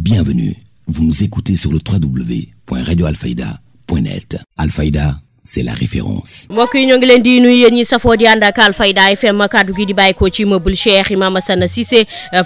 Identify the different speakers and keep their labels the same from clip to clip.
Speaker 1: Bienvenue, vous nous écoutez sur le www.radioalfayda.net. Alfayda, c'est la référence.
Speaker 2: mbokk yi ñoo ngi leen di nuyu yéen ñi safoo di ànd ak Alfayda FM kaddu gi di bàyyi ko ci immeuble Cheikh Imam Assane Cissé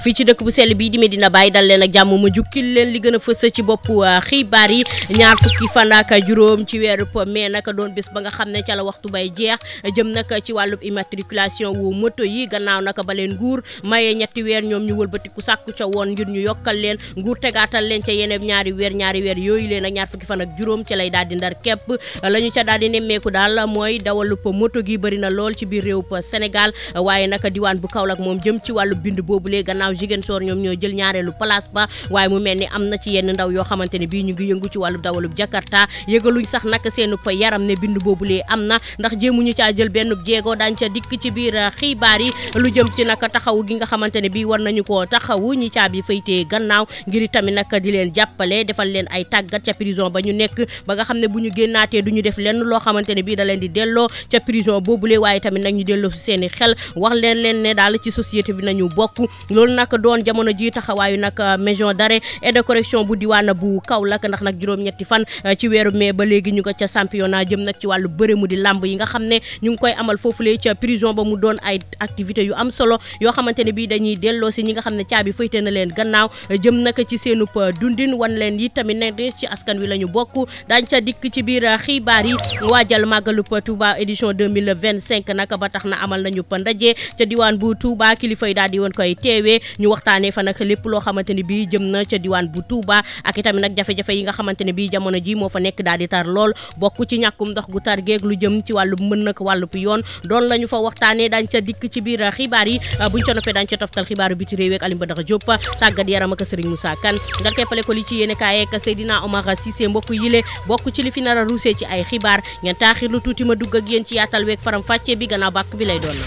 Speaker 2: fii ci dëkk bu sell bii di Medina Baye dal leen ak jàmm ma jukkil leen li gën a fës ci bopp xibaar yi ñaar fukki fan ak juróom ci weeru mai naka doon bés ba nga xam ne ca la waxtu bay jeex jëm nag ci wàllub immatriculation wu moto yi gannaaw naka ba leen nguur mayee ñetti weer ñoom ñu wëlbatiku sàkku ca woon ngir ñu yokkal leen nguur tegaatal leen ca yeneen ñaari weer yooyu leen ak ñaar fukki fan ak juróom ci lay daal di ndar képp lañu ca daal di nemmeeku daal mooy dawalup moto gi bëri na lool ci biir réew Sénégal waaye naka diwaan bu Kaolack moom jëm ci wàllu bind boobulee gannaaw Ziguinchor ñoom ñoo jël ñaareelu place ba waaye mu mel ni am na ci yenn ndaw yoo xamante ne bii ñu ngi yëngu ci wàllu dawalub Jakarta yëgaluñ sax naka seenu yaram ne bind boobulee am na ndax jéemuñu caa jël benn jéego daañ ca dikk ci biir xibaar yi lu jëm ci naka taxawu gi nga xamante ne bii war nañu koo taxawu ñi caabi faytee gannaaw ngir tamit naka di leen jàppale defal leen ay tàggat ca prison ba ñu nekk ba nga xam ne bu ñu génnaatee du ñu def lenn loo xamante ne bii da leen di delloo ca prison boobule waaye tamit nag ñu delloo si seeni xel wax leen ne daal ci société bi nañu bokk loolu nag doon jamono ji taxawaayu nag maison d'arrêt et de correction bu diwaana bu Kaolack ndax nag juróom-ñetti fan ci weeru mai ba léegi ñu ko ca championnat jëm nag ci wàllu bëre mu di lamb yi nga xam ne ñu ngi koy amal foofulee ca prison ba mu doon ay activités yu am solo yoo xamante ne bii dañuy delloo si ñi nga xam ne caabi fayte na leen gannaaw jëm nag ci seenub dundin wan leen yi tamit ne ci askan wi la ñu bokk daañ ca dikk ci biir xibaar yi waajal màggalu Touba édition 2025 naka ba tax na amal nañu ndaje ca diwaan bu Touba kilifa yi daal di woon koy teewee ñu waxtaanee fa nag lépp loo xamante ne bii jëm na ca diwaan bu Touba ak itamit nag jafe-jafe yi nga xamante ne bii jamono ji moo fa nekk daal di tar lool bokk ci ñàkkum ndox gu tar geeg lu jëm ci wàllu mën nag wàllub yoon doon lañu fa waxtaanee dañ ca dikk ci biir xibaar yi buñ ca noppee dañ ca toftal xibaaru biti réew ak Alioune Badara Diop tàggat yaram ak Serigne Moussa Kane nga keppale ko li ci yéene kaay ak Seydina Omar Cissé mbokk yile bokk ci li fi nar a ruusee ci ay xibaar ngeen taaxir lu tuuti ma dugg ak yéen ci yaatal week faram fàcce bi gannaaw bàkk bi lay doon na.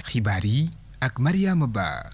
Speaker 3: xibaar yi ak Mariama Ba.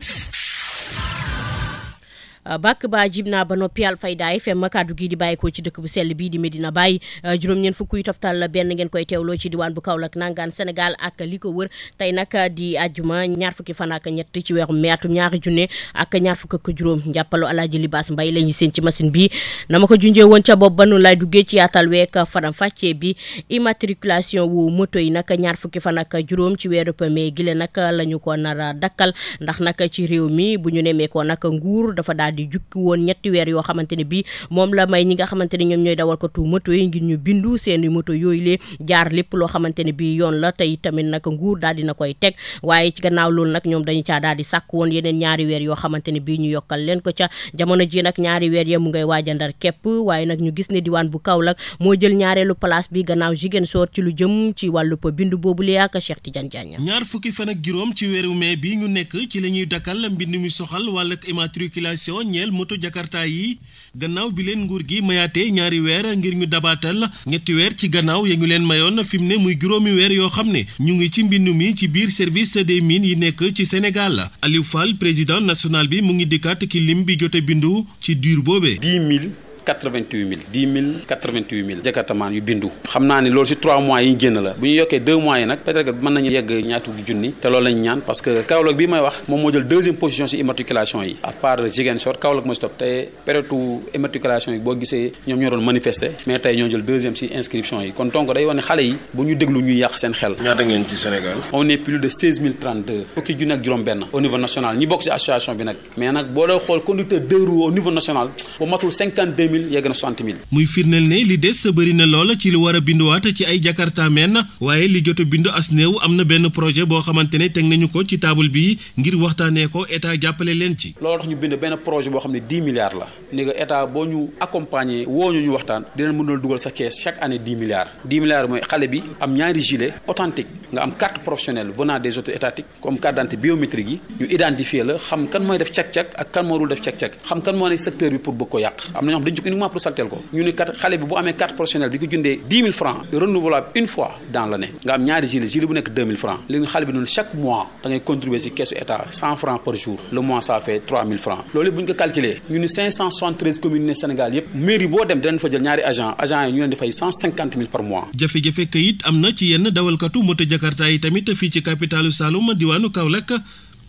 Speaker 2: bàkk ba jib naa ba noppi Alfayda FM kaddu gi di bàyyi ko ci dëkk bu sell bii di Medina Baye juróom-ñeent fukk yu toftal benn ngeen koy teewloo ci diwaan bu Kaolack nangaan Sénégal ak li ko wër tey nag di àjjuma ñaar fukki fan ak ñett ci weeru mai atum ñaari junne ak ñaar fukk ak juróom njàppalu Alaaji Libaas Mbay la ñu seen ci machine bi na ma ko junjee woon ca bopp ba nu lay duggee ci yaatal week faram fàccee bi immatriculation wu moto yi nag ñaar fukki fan ak juróom ci weeru mai gile nag la ñu ko nar a dakkal ndax nag ci réew mi bu ñu nemmeekoo nag nguur dafa daal di jukki woon ñetti weer yoo xamante ne bii moom la may ñi nga xamante ne ñoom ñooy dawal ko tu moto yi ngir ñu bindu seeni moto yooyu lee jaar lépp loo xamante ne bii yoon la tey tamit nag nguur daal dina koy teg waaye ci gannaaw loolu nag ñoom dañu caa daal di sàkk woon yeneen ñaari weer yoo xamante ne bii ñu yokkal leen ko ca jamono ji nag ñaari weer ya mu ngay waaja ndar képp waaye nag ñu gis ne diwaan bu Kaolack moo jël ñaareelu place bi gannaaw Ziguinchor ci lu jëm ci wàllu bindu boobu lee ak Cheikh Tidiane Diagne.
Speaker 4: ñaar fukki fan ak juróom ci weeru mai bi ñu nekk ci la ñuy dakkal mbind mi soxal wàllug immatriculation ñeel moto Jakarta yi gannaaw bi leen nguur gi mayaatee ñaari weer ngir ñu dabaatal ñetti weer ci gannaaw ya ñu leen mayoon fi mu ne muy juróomi weer yoo xam ne ñu ngi ci mbindu mi ci biir service des mines yi nekk ci Sénégal Aliou Fall président national bi mu ngi dikkaat ki lim bi jote bindu ci diir boobee.
Speaker 5: 88 000 jakartamaan yu bindu xam naa ni loolu ci 3 mois yi ñu génn la bu ñu yokkee 2 mois yi nag peut-être que mën nañu yegg ñaatu junni te loolu lañu ñaan parce que Kaolack bi may wax moom moo jël 2e position ci immatriculation yi à part Ziguinchor Kaolack moo ci topp te période immatriculation yi boo gisee ñoom ñoo doon manifester mais tey ñoo jël 2e ci inscription yi kon donc day wane xale yi bu ñu déglu ñuy yàq seen xel.
Speaker 6: ñaata ngeen ci Sénégal.
Speaker 5: on est plus de 16 032 fukki junni ak juróom-benn au niveau national ñi bokk ci association bi nag mais nag boo doon xool conducteur 2 roues au niveau national bu matul 52 000 yegg na 60 000.
Speaker 4: muy firndeel ne li des bëri na lool ci lu war a binduwaat ci ay Jakarta men waaye li jot a bindu as néew am na benn projet boo xamante ne teg nañu ko ci table bi ngir waxtaanee ko état jàppale leen ci.
Speaker 5: loolu tax ñu bind benn projet boo xam ne 10 milliards la ni nga état boo ñu accompagner woo ñu waxtaan dinañ mën a dugal sa kees chaque année 10 milliards. 10 milliards mooy xale bi am ñaari gilet authentique nga am carte professionnelle venant des autorités étatiques comme carte d'identité biométrique yi ñu identifier la xam kan mooy def cek-cek ak kan moo dul def cek-cek xam kan moo ne secteur bi pour bëgg ko yàq am na ñoo xam dañu jóg uniquement pour saltel ko ñu ne kat xale bi bu amee carte professionnelle bi ko jëndee 10 000 francs renouvelable une fois dans l'année nga am ñaari gilet bu nekk 2 000 francs léegi xale bi noonu chaque mois da ngay contribuer ci keesu état 100 francs par jour le mois ça fait 3 000 francs loolu yëpp bu ñu ko calculer ñu ne 573 communes ne Sénégal yëpp mairie boo dem dinañ fa jël ñaari agent yi ñu leen di fay 150 000 par mois.
Speaker 4: jafe-jafe kayit am na ci yenn dawalkatu moto Jakarta yi tamit fii ci capitalu Saloum diwaanu Kaolack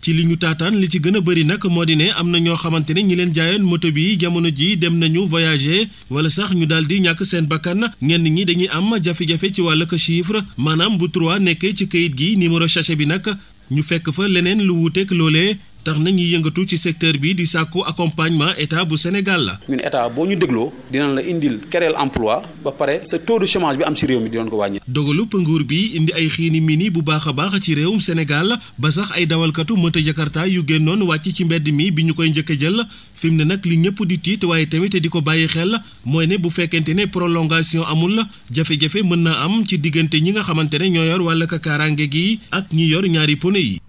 Speaker 4: ci li ñu taataan li ci gën a bëri nag moo di ne am na ñoo xamante ne ñi leen jaayoon moto bi jamono ji dem nañu voyager wala sax ñu daal di ñàkk seen bakkan ñenn ñi dañuy am jafe-jafe ci wàllu chiffre maanaam bu 3 nekkee ci kayit gi numéro sachet bi nag ñu fekk fa leneen lu wuuteeg loolee tax na ñuy yëngatu ci secteur bi di sàkku accompagnement état bu Sénégal la.
Speaker 5: ñun état boo ñu dégloo dinañ la indil créer emploi ba pare sa taux de chômage bi am ci réew mi dinañ ko wàññi.
Speaker 4: dogalu nguur bi indi ay xiini mini bu baax a baax ci réewum Sénégal ba sax ay dawalkatu moto Jakarta yu génnoon wàcc ci mbedd mi bi ñu koy njëkk a jël fi mu ne nag li ñëpp di tiit waaye tamit di ko bàyyi xel mooy ne bu fekkente ne prolongation amul jafe-jafe mën naa am ci diggante ñi nga xamante ne ñoo yor wàll kaaraange gi ak ñi yor ñaari pneu yi.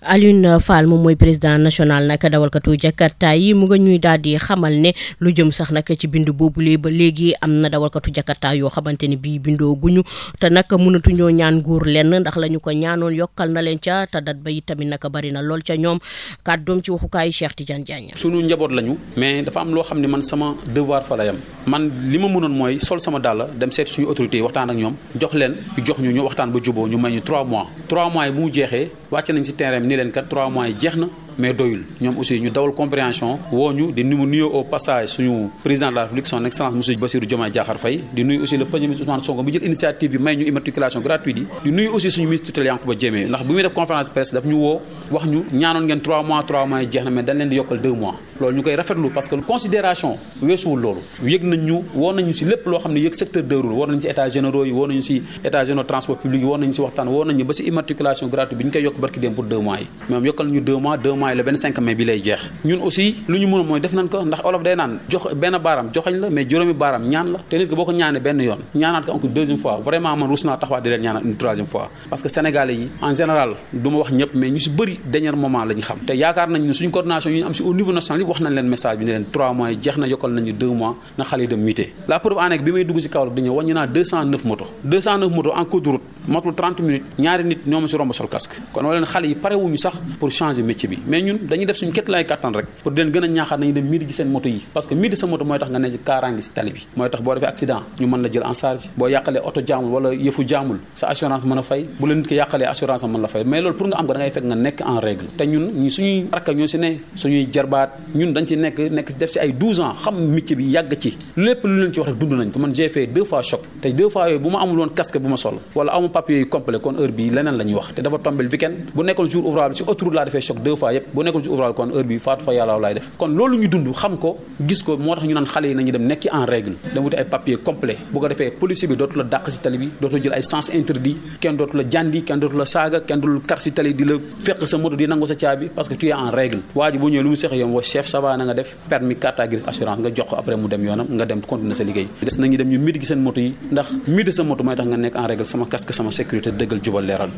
Speaker 2: Alioune Fall moom mooy président national nag dawalkatu Jakarta yi mu nga ñuy daal di xamal ne lu jëm sax nag ci bindu boobule ba léegi am na dawalkatu Jakarta yoo xamante ni bii bindoo guñu te nag mënatuñoo ñaan nguur lenn ndax la ñu ko ñaanoon yokkal na leen ca te dat ba it tamit nag bari na lool ca ñoom kàddoom ci waxukaayu Cheikh Tidiane Diagne.
Speaker 5: sunu njaboot lañu mais dafa am loo xam ne man sama devoir fa la yam man li ma mënoon mooy sol sama dàll dem seet suñu autorité yi waxtaan ak ñoom jox leen ñu waxtaan ba juboo ñu may ñu 3 mois 3 mois yi bu mu jeexee wàcc nañ ci terrain ni leen kat 3 mois yi jeex na mais doyul ñoom aussi ñu dawal compréhension woo ñu di nuyu au passage suñu président de la République son excellence monsieur Bassirou Diomaye Diakhar Faye di nuyu aussi le premier ministre Ousmane Sonko mu jël initiative bi may ñu immatriculation gratuite yi di nuyu aussi suñu ministre tutelle Yankhoba Diémé ndax bu muy def conférence de presse daf ñu woo wax ñu ñaanoon ngeen 3 mois yi jeex na mais dañ leen di yokkal 2 mois loolu ñu koy rafetlu parce que considération weesuwul loolu yëg nañ ñu woo nañu si lépp loo xam ne yëg secteur de route woo nañu si états généraux yi woo nañu si états généraux transport public yi woo nañu si waxtaan woo nañu ba si immatriculation gratuite bi ñu koy yokk barki dem pour 2 mois yi moom yokkal nañu 2 mois yi le 25 mai bi lay jeex ñun aussi lu ñu mën a mooy def nañ ko ndax olof day naan jox benn baaraam joxañ la mais juróomi baaraam ñaan la te nit ki boo ko ñaanee benn yoon ñaanaat ko encore 2e fois vraiment man rus naa taxawaat di leen ñaanaat une 3e fois parce que sénégalais yi en général du ma wax ñëpp mais ñu si bëri dernier moment la ñu xam te yaakaar nañ ne suñu coordination yi ñu am si au niveau national yëpp wax nañ leen message bi ne leen 3 mois yi jeex na yokkal nañu 2 mois na xale yi dem muté la preuve en est bi may dugg si Kaolack di ñëw wàññi naa 209 moto en cours de route matul 30 minutes ñaari nit ñoo ma si romb sol casque kon wala leen xale yi pare wuñu sax pour changer métier bi mais ñun dañuy def suñu kéttalaay kattan rek pour di leen gën a ñaaxaat nañu dem midi gi seen moto yi parce que midi sa moto mooy tax nga ne si kaaraange si tali bi mooy tax boo defee accident ñu mën la jël en charge boo yàqalee oto jaamul wala yëfu jaamul sa assurance mën a fay bu la nit ki yàqalee assurance am mën la fay mais loolu pour nga am ko da ngay fekk nga nekk en règle te ñun suñuy rakka ñoo si ne suñuy jarbaat ñun dañ ci nekk def si ay 12 ans xam métier bi yàgg ci lépp lu leen ci wax rek dund nañ ko man j'ai fait 2 fois choc te 2 fois yooyu bu ma amul woon casque bu ma sol wala amu papier yu complet kon heure bi leneen la ñuy wax te dafa tombé weekend bu nekkoon jour ouvrable si autoroute laa defee choc 2 fois yëpp bu nekkoon jour ouvrable kon heure bi faatu fa yàlla laay def kon loolu ñu dund xam ko gis ko moo tax ñu naan xale yi nañu dem nekki en règle dem wuti ay papier complet bu ko defee policier bi dootu la dàq si tali bi dootu jël ay sens interdit kenn dootu la jàndi kenn dootu la saaga kenn dootu la kar si tali di la fekk sa moto di nangu sa caabi parce que tu es en règle waa ji bu ñëwee lu mu seex yow wa chef ça va na nga def permis carte grise assurance nga jox ko après mu dem yoonam nga dem continuer sa liggéey des nañu dem ñu midi gi seen moto yi ndax midi sa moto mooy tax nga nekk en règle sama casque sama sécurité dëggal jubal leeral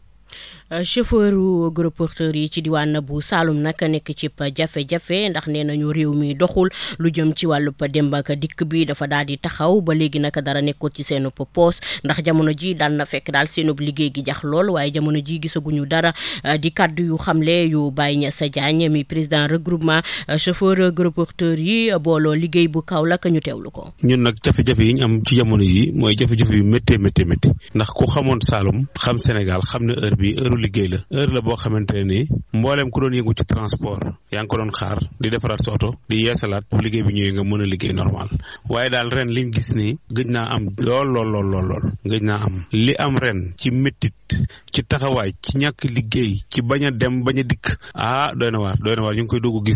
Speaker 2: chauffeur gros porteur yi ci diwaan bu Saloum nag nekk ci jafe-jafe ndax nee nañu réew mi doxul lu jëm ci wàllu dem ak dikk bi dafa daal di taxaw ba léegi nag dara nekkul ci seen poos ndax jamono ji daal na fekk daal seenub liggéey gi jax lool waaye jamono ji gisaguñu dara di kaddu yu xamle yu Baye Niass Diagne mi président regroupement chauffeur gros porteur yi booloo liggéey bu Kaolack ñu teewlu ko.
Speaker 6: ñun nag jafe-jafe yi ñu am ci jamono yi mooy jafe-jafe yu métti ndax ku xamoon Saloum xam Sénégal xam ne heure bi heure liggéey la heure la boo xamante ne nii mbooleem ku doon yëngu ci transport yaa ngi ko doon xaar di defaraat sa oto di yeesalaat bu liggéey bi ñëwee nga mën a liggéey normal waaye daal ren liñ gis nii gëj naa am lool gëj naa am li am ren ci méttit ci taxawaay ci ñàkk liggéey ci bañ a dem bañ a dikk doy na waar ñu ngi koy doog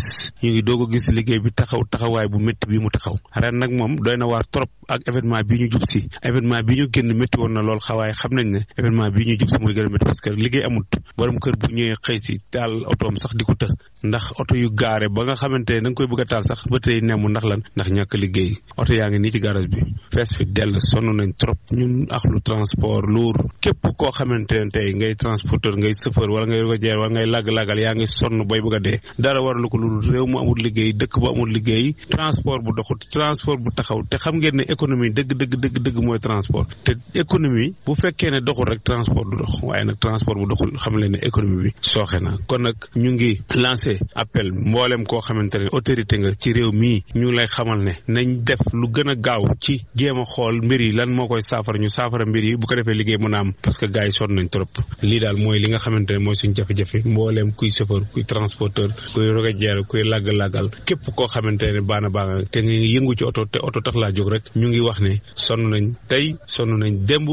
Speaker 6: a gis liggéey bi taxawaay bu métti bi mu taxaw ren nag moom doy na waar trop ak événement bi ñu jub si événement bi ñu génn métti woon na lool xawaay xam nañ ne événement bi ñu jub si mooy gën a métti parce que liggéey amut borom kër bu ñëwee xëy si taal otoom sax di ko të ndax oto yu gaare ba nga xamante ne da nga koy bëgg a taal sax ba tey nemu ndax lan ndax ñàkk liggéey oto yaa ngi nii ci garage bi fees fi dell sonn nañ trop ñun ak lu transport lourd képp koo xamante ne tey ngay transporteur ngay chauffeur wala ngay routier wala ngay lagg-laggal yaa ngi sonn boy bëgg a dee dara waralu ko lu réew mu amul liggéey dëkk bu amul liggéey transport bu doxut transport bu taxaw te xam ngeen ne économie dëgg mooy transport te économie bu fekkee ne doxul rek transport du dox waaye nag transport bu doxul xam leen ne économie bi sooxe na kon nag ñu ngi lancé appel mboolem koo xamante ne autorité nga ci réew mii ñu lay xamal ne nañ def lu gën a gaaw ci jéem a xool mbir yi lan moo koy saafara ñu saafara mbir yi bu ko defee liggéey mën a am parce que gars yi sonn nañ trop lii daal mooy li nga xamante ne mooy suñ jafe-jafe mbooleem kuy chauffeur kuy transporteur kuy rogajeer kuy lagg-laggal képp koo xamante ne baana te nga yëngu ci oto te oto tax laa jóg rek ñu ngi wax ne sonn nañ tey sonn nañ démb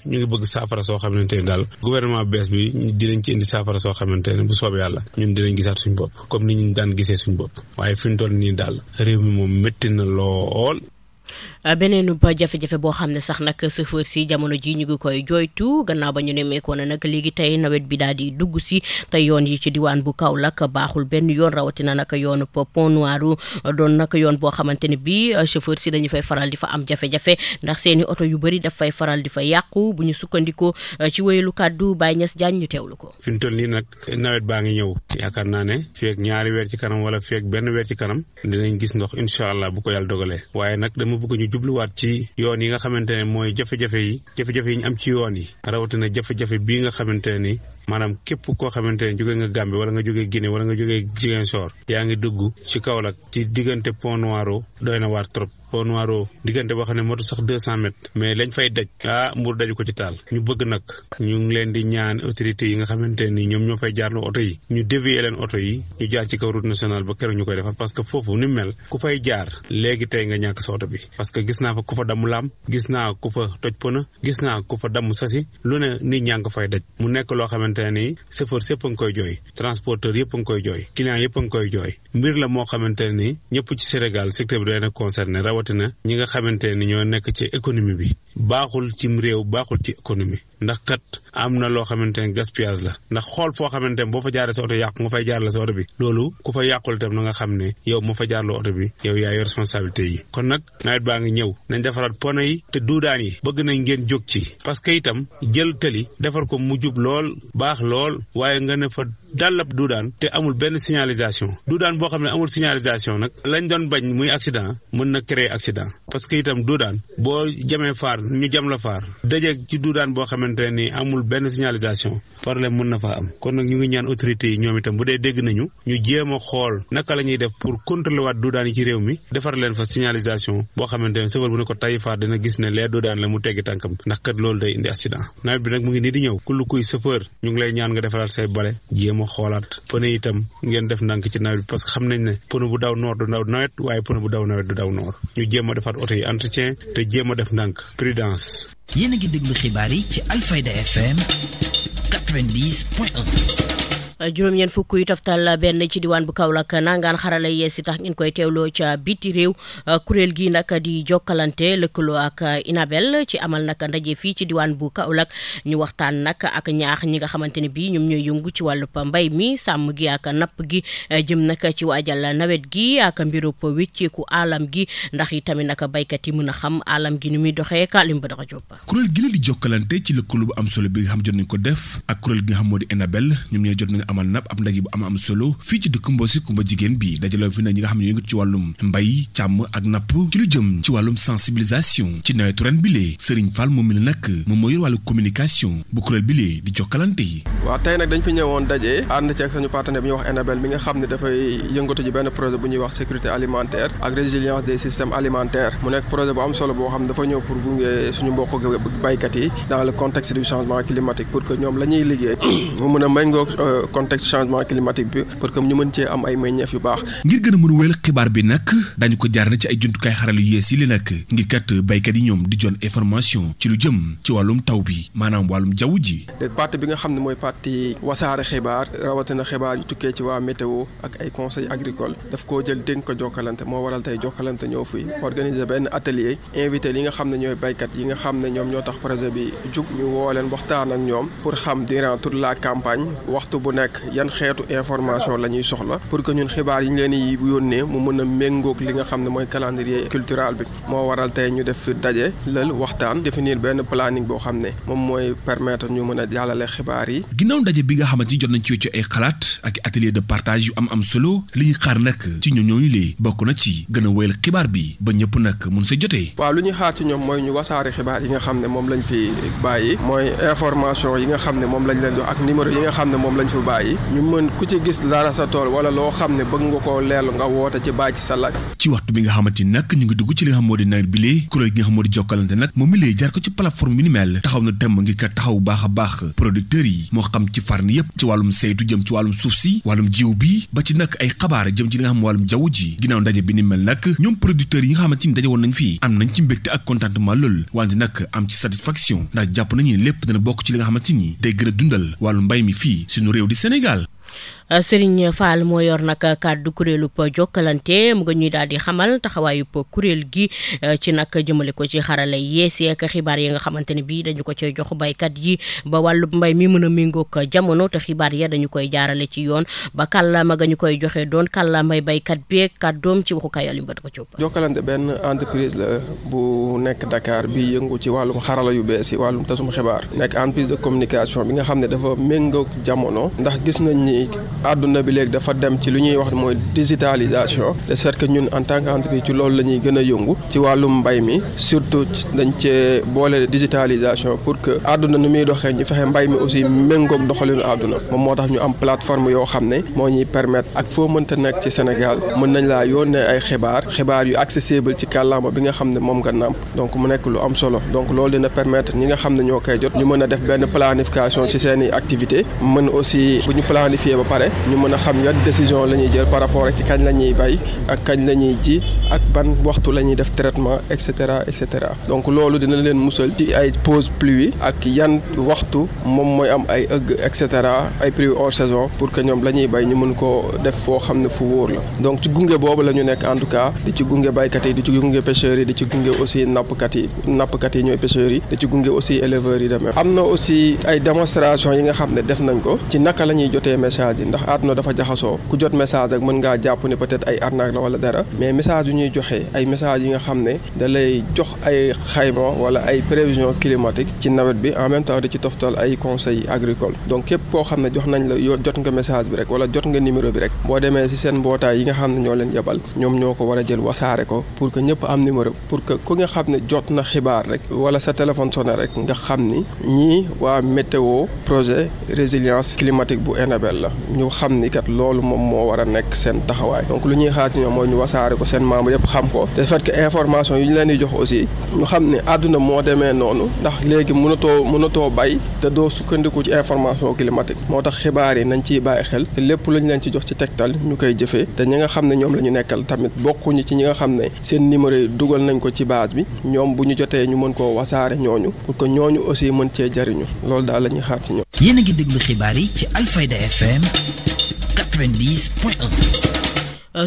Speaker 6: ñu ngi bëgg saafara soo xamante ne daal gouvernement bees bi dinañ ci indi saafara soo xamante ne bu soobee yàlla ñun dinañ gisaat suñ bopp comme ni ñu daan gisee suñ bopp waaye fi ñu toll nii daal réew mi moom métti na lool.
Speaker 2: beneen jafe-jafe boo xam ne sax nag chauffeur si jamono ji ñu ngi koy jooytu gannaaw ba ñu nemmeekoo ne nag léegi tey nawet bi daal di dugg si te yoon yi ci diwaan bu Kaolack baaxul benn yoon rawatina nag yoonu Pont Noir doon nag yoon boo xamante ne bii chauffeur si dañu fay faral di fa am jafe-jafe ndax seeni oto yu bëri daf fay faral di fa yàqu bu ñu sukkandikoo ci wéyalu kàddu Baye Niass Diagne ñu teewlu ko.
Speaker 6: fi mu toll nii nag nawet baa ngi ñëw yaakaar naa ne fii ak ñaari weer ci kanam wala fii ak benn weer ci kanam dinañ gis ndox incha allah bu ko yàlla dogalee waaye nag dama bëgg ñu jubluwaat ci yoon yi nga xamante ne mooy jafe-jafe yi ñu am ci yoon yi rawatina jafe-jafe bii nga xamante ne ni maanaam képp koo xamante ne jóge nga Gambie wala nga jógee Guinée wala nga jógee Ziguinchor yaa ngi dugg ci Kaolack ci diggante Pont Noir doy na waar trop. Pont Noir diggante boo xam ne motu sax 200 mètres mais lañ fay daj mbur daju ko ci taal ñu bëgg nag ñu ngi leen di ñaan autorités yi nga xamante ni ñoom ñoo fay jaarloo oto yi ñu dévier leen oto yi ñu jaar ci kaw route nationale ba keroog ñu koy defar parce que foofu ni mel ku fay jaar léegi tey nga ñàkk sa oto bi parce que gis naa fa ku fa damm laam gis naa ku fa toj pëna gis naa ku fa damm sasi lu ne nit ñaa ngi ko fay daj mu nekk loo xamante ne ni chauffeur yëpp a ngi koy jooy transporteur yëpp a ngi koy jooy client yëpp a ngi koy jooy mbir la moo xamante ne ni ñëpp ci Sénégal secteur bi doy na concerné rawatina ñi nga xamante ne ñoo nekk ci économie bi baaxul cim réew baaxul ci économie ndax kat am na loo xamante ne gaspillage la ndax xool foo xamante ne boo fa jaaree sa oto yàqu nga fay jaarale sa oto bi loolu ku fa yàqul itam na nga xam ne yow moo fa jaarloo oto bi yow yaa yor responsabilité yi kon nag nawet baa ngi ñëw nañ defaraat pono yi te duudaan yi bëgg nañ ngeen jóg ci parce que itam jël tali defar ko mu jub lool baax lool waaye nga ne fa dallab duudaan te amul benn signalisation duudaan boo xam ne amul signalisation nag lañ doon bañ muy accident mën na créer accident parce que itam duudaan boo jamee faar ñu jam la faar dajeeg ci duudaan boo xamante ni amul benn signalisation problème mën na faa am kon nag ñu ngi ñaan autorités yi ñoom itam bu dee dégg nañu ñu jéem a xool naka la ñuy def pour contrôler waat duudaan yi ci réew mi defar leen fa signalisation boo xamante ne sëfar bu ne ko tay faar dina gis ne lee duudaan la mu teggi tànkam ndax kat loolu day indi accident nawet bi nag mu ngi nii di ñëw kullu kuy sëfër ñu ngi lay ñaan nga defaraat say bale jéem a xoolaat pneu itam ngeen def ndànk ci nawet bi parce que xam nañ ne pneu bu daw noor du daw nawet waaye pneu bu daw nawet du daw noor ñu jéem a defaat oto yi entretien te jéem a def ndànk prudence.
Speaker 7: yéen a ngi déglu xibaar yi ci Alfayda FM 90.1.
Speaker 2: juróom-ñeent fukk yu toftal benn ci diwaan bu Kaolack nangaan xarala yees si tax ngeen koy teewloo ca biti réew kuréel gi nag di jokkalante lëkkaloo ak Inabel ci amal nag ndaje fii ci diwaan bu Kaolack ñu waxtaan nag ak ñaax ñi nga xamante ne bii ñoom ñooy yëngu ci wàllu mbay mi sàmm gi ak napp gi jëm nag ci waajal nawet gi ak mbirub wécceeku alam gi ndax yi tamit nag baykat yi mën a xam alam gi ni muy doxee Kalim ba daxa jóp
Speaker 8: kuréel gi la di jokkalante ci lëkkaloo bu am solo bi nga xam jot nañ ko def ak kuréel gi nga xam moo di Inabel ñoom ñooy jot nañ amal nag ab ndaje bu am solo fii ci dëkk Mbosi Kumba jigéen bi dajaloo fi na ñi nga xam ne ñu ngi ci wàllum mbay càmm ak napp ci lu jëm ci wàllum sensibilisation ci nawetu ren bi lee Serigne Fall moom mi la nag moom moo yor wàllu communication bu kuréel bi lee di jokkalante yi.
Speaker 9: waaw tey nag dañ fi ñëwoon daje ànd ci ak suñu partenaire bi ñuy wax Enabel mi nga xam ne dafay yëngatu ci benn projet bu ñuy wax sécurité alimentaire ak résilience des systèmes alimentaires mu nekk projet bu am solo boo xam ne dafa ñëw pour gunge suñu mbokk baykat yi dans le contexte du changement climatique pour que ñoom la ñuy liggéey mu mën a méngoo contexte changement climatique bi pour que ñu mën cee am ay meññeef yu baax.
Speaker 8: ngir gën a mën a wéyal xibaar bi nag dañu ko jaar na ci ay jumtukaay xarala yu yees yi li nag ngir kat baykat yi ñoom di jon information ci lu jëm ci wàllum taw bi maanaam wàllum jaww ji.
Speaker 9: partie bi nga xam ne mooy partie wasaare xibaar rawatina xibaar yu tukkee ci waa météo ak ay conseils agricoles daf koo jël dénk ko Jokalante moo waral tey Jokalante ñëw fii organiser benn atelier invité li nga xam ne ñooy baykat yi nga xam ne ñoom ñoo tax projet bi jug ñu woo leen waxtaan ak ñoom pour xam durant toute la campagne waxtu bu nekk nekk yan xeetu information la ñuy soxla pour que ñun xibaar yi ñu leen di yónnee mu mën a méngoog li nga xam ne mooy calendrier cultural bi moo waral tey ñu def fi daje lël waxtaan définir benn planning boo xam ne moom mooy permettre ñu mën a jàllale xibaar yi.
Speaker 8: ginnaaw ndaje bi nga xamante ni jot nañ ci weccu ay xalaat ak atelier de partage yu am solo li ñuy xaar nag ci ñooñu lee bokk na ci gën a wéyal xibaar bi ba ñëpp nag mun sa jotee.
Speaker 9: waaw lu ñuy xaar ci ñoom mooy ñu wasaare xibaar yi nga xam ne moom lañ fi bàyyi mooy information yi nga xam ne moom lañ leen jox ak numéro yi nga xam ne moom lañ fi bàyyi ñu mën ku ci gis dara sa tool wala loo xam ne bëgg nga koo leerlu nga woote ci bàyyi ci sa laaj.
Speaker 8: ci waxtu bi nga xamante ni nag ñu ngi dugg ci li nga xam moo di nawet bi lee kuréel gi nga xam moo di Jokalante nag moom mi lee jaar ko ci plateforme bi ni mel taxaw na temm ngir kat taxaw baax a baax producteurs yi moo xam ci farni yépp ci wàllum saytu jëm ci wàllum suuf si wàllum jiw bi ba ci nag ay xabaar jëm ci li nga xam wàllum jaww ji ginnaaw ndaje bi ni mel nag ñoom producteurs yi nga xamante ni daje woon nañ fii am nañ ci mbégte ak contentement lool wante nag am ci satisfaction ndax jàpp nañu ne lépp dana bokk ci li nga xamante ni day gën a dundal wàllu mbay mi fii suñu réew di Sénégal.
Speaker 2: Serigne Fall moo yor nag kàddu kuréelu Jokalante mu nga ñuy daal di xamal taxawaayu kuréel gi ci nag jëmale ko ci xarala yees ak xibaar yi nga xamante ne bii dañu ko cay jox baykat yi ba wàllu mbay mi mën a méngoog jamono te xibaar ya dañu koy jaarale ci yoon ba kàllaama ga ñu koy joxe doon kàllaamay baykat beeg kàddoom ci waxu kay Aliou Badara Diop.
Speaker 9: Jokalante benn entreprise la bu nekk Dakar bi yëngu ci wàllum xarala yu bees yi wàllum tasum xibaar nekk entreprise de communication bi nga xam ne dafa méngoog jamono ndax gis nañ ni àdduna bi léegi dafa dem ci lu ñuy wax mooy digitalisation de sorte que ñun en tant qu'entreprise ci loolu la ñuy gën a yëngu ci wàllum mbay mi surtout dañ cee boole digitalisation pour que àdduna nu muy doxee ñu fexe mbay mi aussi méngoog doxalinu àdduna moom moo tax ñu am plateforme yoo xam ne moo ñuy permettre ak foo mënta nekk ci Sénégal mën nañ laa yónnee ay xibaar yu accessible ci kàllaama bi nga xam ne moom nga nàmp donc mu nekk lu am solo donc loolu dina permettre ñi nga xam ne ñoo koy jot ñu mën a def benn planification ci seeni activité mën aussi bu ñu planifier ba pare ñu mën a xam yan décision la ñuy jël par rapport ak ci kañ la ñuy bay ak kañ la ñuy ji ak ban waxtu la ñuy def traitement et cetera donc loolu dina leen musal ci ay pause pluie ak yan waxtu moom mooy am ay ëgg et cetera ay pluie hors saison pour que ñoom la ñuy bay ñu mën koo def foo xam ne fu wóor la donc ci gunge boobu la ñu nekk en tout cas di ci gunge baykat yi di ci gunge pêcheurs yi di ci gunge aussi nappkat yi ñooy pêcheurs yi di ci gunge aussi éleveurs yi demee am na aussi ay démonstration yi nga xam ne def nañ ko ci naka la ñuy jotee message yi ndax àdduna dafa jaxasoo ku jot message rek mën ngaa jàpp ne peut-être ay arnaque la wala dara mais message yu ñuy joxe ay message yi nga xam ne da lay jox ay xayma wala ay prévision climatique ci nawet bi en même temps di ci toftal ay conseils agricoles donc képp koo xam ne jox nañ la jot nga message bi rek wala jot nga numéro bi rek boo demee ci seen mbootaay yi nga xam ne ñoo leen yebal ñoom ñoo ko war a jël wasaare ko pour que ñëpp am numéro pour que ku nga xam ne jot na xibaar rek wala sa téléphone sonné rek nga xam ni ñii waa météo projet résilience climatique bu Enabel la ñu xam ni kat loolu moom moo war a nekk seen taxawaay donc lu ñuy xaar ci ñoom mooy ñu wasaare ko seen membre yëpp xam ko te fait que information yu ñu leen di jox aussi ñu xam ne àdduna moo demee noonu ndax léegi mënatoo bay te doo sukkandiku ci information climatique moo tax xibaar yi nañ ciy bàyyi xel te lépp lu ñu leen ci jox ci tegtal ñu koy jëfee te ñi nga xam ne ñoom la ñu nekkal tamit bokkuñu ci ñi nga xam ne seen numéro yi dugal nañ ko ci base bi ñoom bu ñu jotee ñu mën koo wasaare ñooñu pour que ñooñu aussi mën cee jariñu loolu daal la ñuy xaar ci ñoom.
Speaker 7: yéen a ngi déglu xibaar yi ci Alfayda FM 90.1.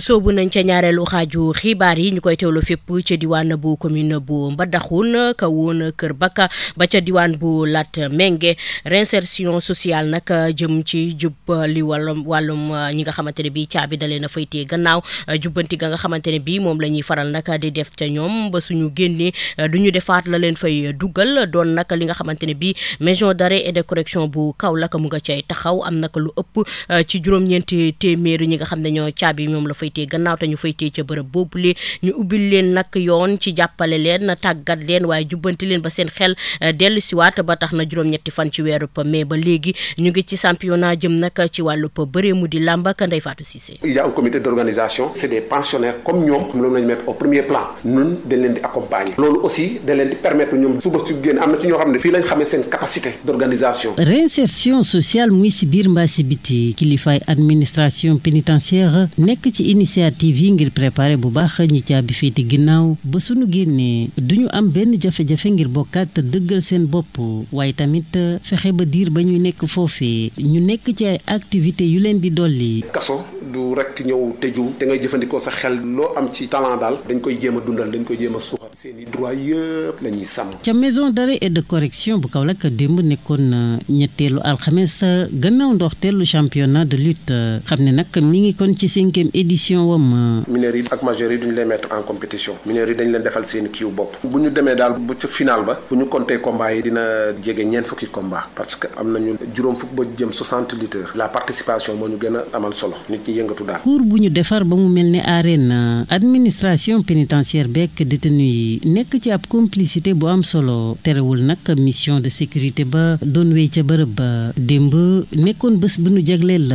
Speaker 2: soobu nañ ca ñaareelu xaaju xibaar yi ñu koy teewlu fépp ca diwaan bu commune bu Mbadakhoune ka woon Kër Baka ba ca diwaan bu Latmingué réinsertion sociale nag jëm ci jubali wàllum ñi nga xamante ne bii caabi da leen a faytee gannaaw jubbanti ga nga xamante ne bii moom la ñuy faral nag di def ca ñoom ba suñu génnee du ñu defaat la leen fay dugal doon nag li nga xamante ne bii maison d'arrêt et de correction bu Kaolack mu nga cay taxaw am nag lu ëpp ci juróom-ñeenti téeméeri ñi nga xam ne ñoo caabi moom la faytee gannaaw te ñu faytee ca bërëb boobule ñu ubbil leen nag yoon ci jàppale leen tàggat leen waaye jubbanti leen ba seen xel dellu siwaat ba tax na juróom-ñetti fan ci weeru mai ba léegi ñu ngi ci championnat jëm nag ci wàllu bëree mu di làmb ak Ndeye Fatou Cissé.
Speaker 10: Il y a un comité d'organisation, c'est des pensionnaires comme ñoom loolu lañu mettre au premier plan ñun dañ leen di accompagner loolu aussi dañ leen di permettre ñoom suba su génn am na ci ñoo xam ne fii lañ xamee seen capacité d'organisation.
Speaker 11: Réinsertion sociale muy si biir mbaa si biti kilifaay administration pénitentiaire nekk ci initiative yi ngir préparer bu baax ñi caabi féete ginnaaw ba suñu génnee duñu am benn jafe-jafe ngir bokkaat dëggal seen bopp waaye tamit fexe ba diir ba ñu nekk foofee ñu nekk ci ay activités yu leen di dolli.
Speaker 10: kaso du rek ñëw tëju te ngay jëfandikoo sa xel loo am ci talent daal dañ koy jéem a dundal dañ koy jéem a suuxat. seeni droit yëpp la ñuy sàmm.
Speaker 11: ca maison d'arrêt et de correction bu Kaolack démb nekkoon ñetteelu alxames gannaaw ndoxteelu championnat de lutte xam ne nag mi ngi kon ci 5e édition wam.
Speaker 10: mineurs yi ak majeurs yi duñu leen mettre en compétition mineurs yi dañ leen defal seen kiiw bopp bu ñu demee daal bu ca final ba bu ñu compter combat yi dina jege ñeent fukki combat parce que am nañu juróom fukk ba jëm 60 lutteurs la participation moo ñu gën a amal solo nit ñi yëngatu daal.
Speaker 11: cour bu ñu defar ba mu mel ne arène administration pénitentiaire beek détenu yi nekk ci ab complicité bu am solo terewul nag mission de sécurité ba doon wéy ca bërëb ba démb nekkoon bés bu ñu jagleel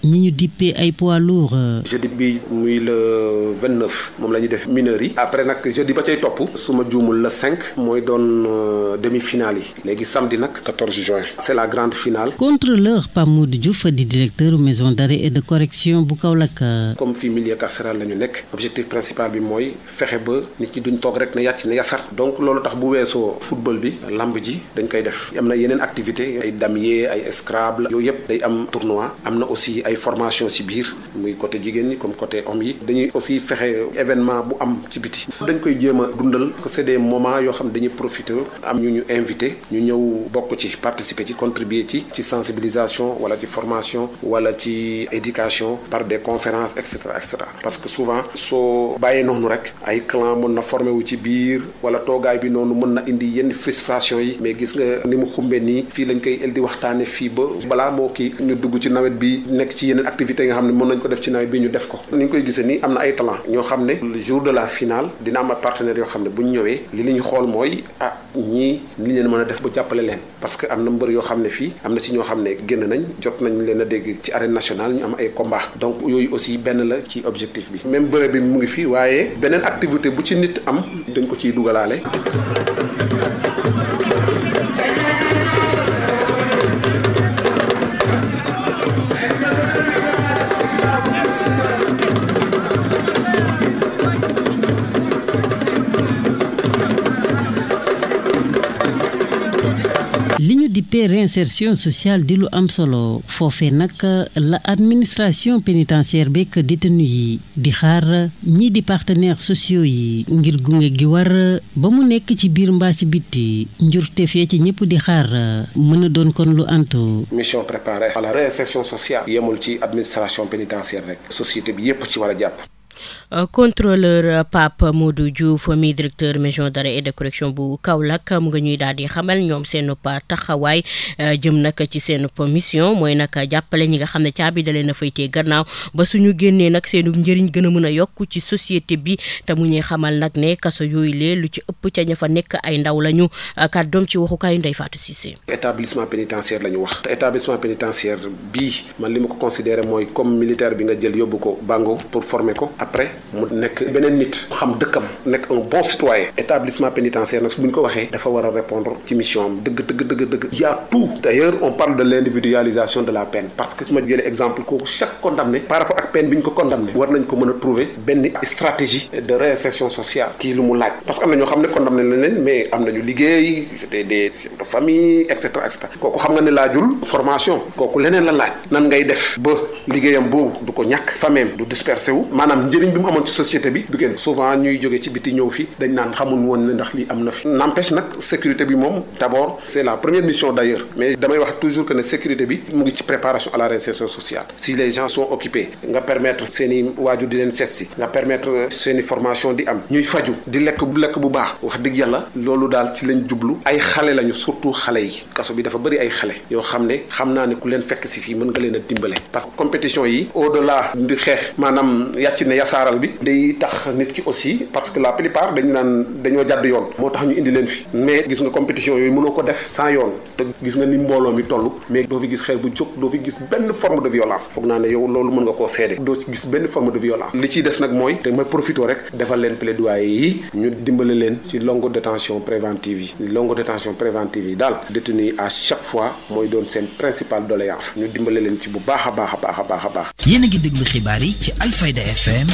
Speaker 11: ñi ñu dippee ay poids lourds.
Speaker 10: jeudi bi muy le 29 moom la ñuy def mineurs yi après nag jeudi ba cay topp su ma juumul le 5 mooy doon demi-finale yi léegi samedi nag 14 juin c'est la grande finale.
Speaker 11: Contrôleur Pape Modou Diouf di directeur maison d'arrêt et de correction bu Kaolack.
Speaker 10: comme fii milieu carcéral la ñu nekk objectif principal bi mooy fexe ba nit ñi duñ toog rek ne yàcc ne yasar donc loolu tax bu weesoo football bi lamb ji dañ koy def am na yeneen activité ay damier ay scrabble yooyu yëpp day am tournoi am na aussi ay formation ci biir muy côté jigéen ñi comme côté homme yi dañuy aussi fexe événement bu am ci biti dañ koy jéem a dundal parce que c'est des moments yoo xam dañuy profiter am ñu invité ñu ñëw bokk ci participer ci contribuer ci sensibilisation wala ci formation wala ci éducation par des conférences et cetera parce que souvent soo bàyyee noonu rek ay clan mën na formé wu ci biir wala toogaay bi noonu mën na indi yenn frustration yi mais gis nga ni mu xumbe nii fii lañ koy el di waxtaane fii ba balaa moo kii ñu dugg ci nawet bi nekk ci yeneen activités nga xam ne mën nañ ko def ci nawet bi ñu def ko ni ñu koy gisee nii am na ay talent ñoo xam ne le jour de la finale dina am partenaires yoo xam ne bu ñu ñëwee li ñu xool mooy ñii li leen mën a def ba jàppale leen parce que am na mbër yoo xam ne fii am na ci ñoo xam ne génn nañ jot nañ leen a dégg ci arène nationale ñu am ay combat donc yooyu aussi benn la ci objectif bi même bëre bi mu ngi fii waaye beneen activité bu ci nit am dañ ko ciy dugalaale.
Speaker 11: li ñu dippee réinsertion sociale di lu am solo foofee nag la administration pénitentiaire beek détenu yi di xaar ñii di partenaires sociaux yi ngir gunge gi war ba mu nekk ci biir mbaa ci bitti njurteef ya ci ñëpp di xaar mën a doon kon lu antu.
Speaker 10: mission préparée à la réinsertion sociale yemul ci administration pénitentiaire rek société bi yépp ci war a jàpp.
Speaker 2: Contrôleur Pape Modou Diouf mi directeur maison d'arrêt et de correction bu Kaolack mu nga ñuy daal di xamal ñoom seen taxawaay jëm nag ci seen mission mooy nag jàppale ñi nga xam ne caabi dalee na faytee gannaaw ba suñu génnee nag seenu njëriñ gën a mën a yokk ci société bi te mu ñuy xamal nag ne kaso yooyu lee lu ci ëpp ca ña fa nekk ay ndaw lañu kàddoom ci waxukaayu Ndeye Fatou Cissé.
Speaker 10: établissement pénitentiaire la ñu wax te établissement pénitentiaire bii man li ma ko considéré mooy comme militaire bi nga jël yóbbu ko Bango pour former ko après mu nekk beneen nit xam dëkkam nekk un bon citoyen établissement pénitentiaire nag su bu ñu ko waxee dafa war a répondre ci mission am dëgg y a tout d'ailleurs on parle de l'individualisation de la peine parce que su ma jëlee exemple kooku chaque condamné par rapport ak peine bi ñu ko condamné war nañ ko mën a trouver benn stratégie de réinsertion sociale kii lu mu laaj parce que am na ñoo xam ne condamné lañ leen mais am nañu liggéey c'était des de famille et cetera kooku xam nga ne laajul formation kooku leneen la laaj nan ngay def ba liggéeyam boobu du ko ñàkk fameem du dispersé wu maanaam njëriñ bi mu amoon ci société bi du génn souvent ñuy jóge ci biti ñëw fi dañ naan xamul woon ne ndax lii am na fi n'empêche nag sécurité bi moom d'abord c'est la première mission d'ailleurs mais damay wax toujours que ne sécurité bi mu ngi ci préparation à la réinsertion sociale si les gens sont occupés nga permettre seeni waajur di leen seet si nga permettre seeni formation di am ñuy faju di lekk bu baax wax dëgg yàlla loolu daal ci lañ jublu ay xale lañu surtout xale yi kaso bi dafa bëri ay xale yoo xam ne xam naa ne ku leen fekk si fii mën nga leen a dimbale parce que compétition yi au-delà di xeex maanaam yàcc ne yasaaral bi day tax nit ki aussi parce que la plupart dañu naan dañoo jàdd yoon moo tax ñu indi leen fi mais gis nga compétition yooyu mënoo ko def sans yoon te gis nga ni mbooloo mi toll mais doo fi gis xeex bu jóg doo fi gis benn forme de violence foog naa ne yow loolu mën nga koo seede doo ci gis benn forme de violence li ciy des nag mooy te mooy profito rek defal leen plaidoyer yi ñu dimbale leen ci longue détention préventive yi daal détenu yi à chaque fois mooy doon seen principale doléance ñu dimbale leen ci bu baax a baax.
Speaker 7: yéen a ngi déglu xibaar yi ci Alfayda FM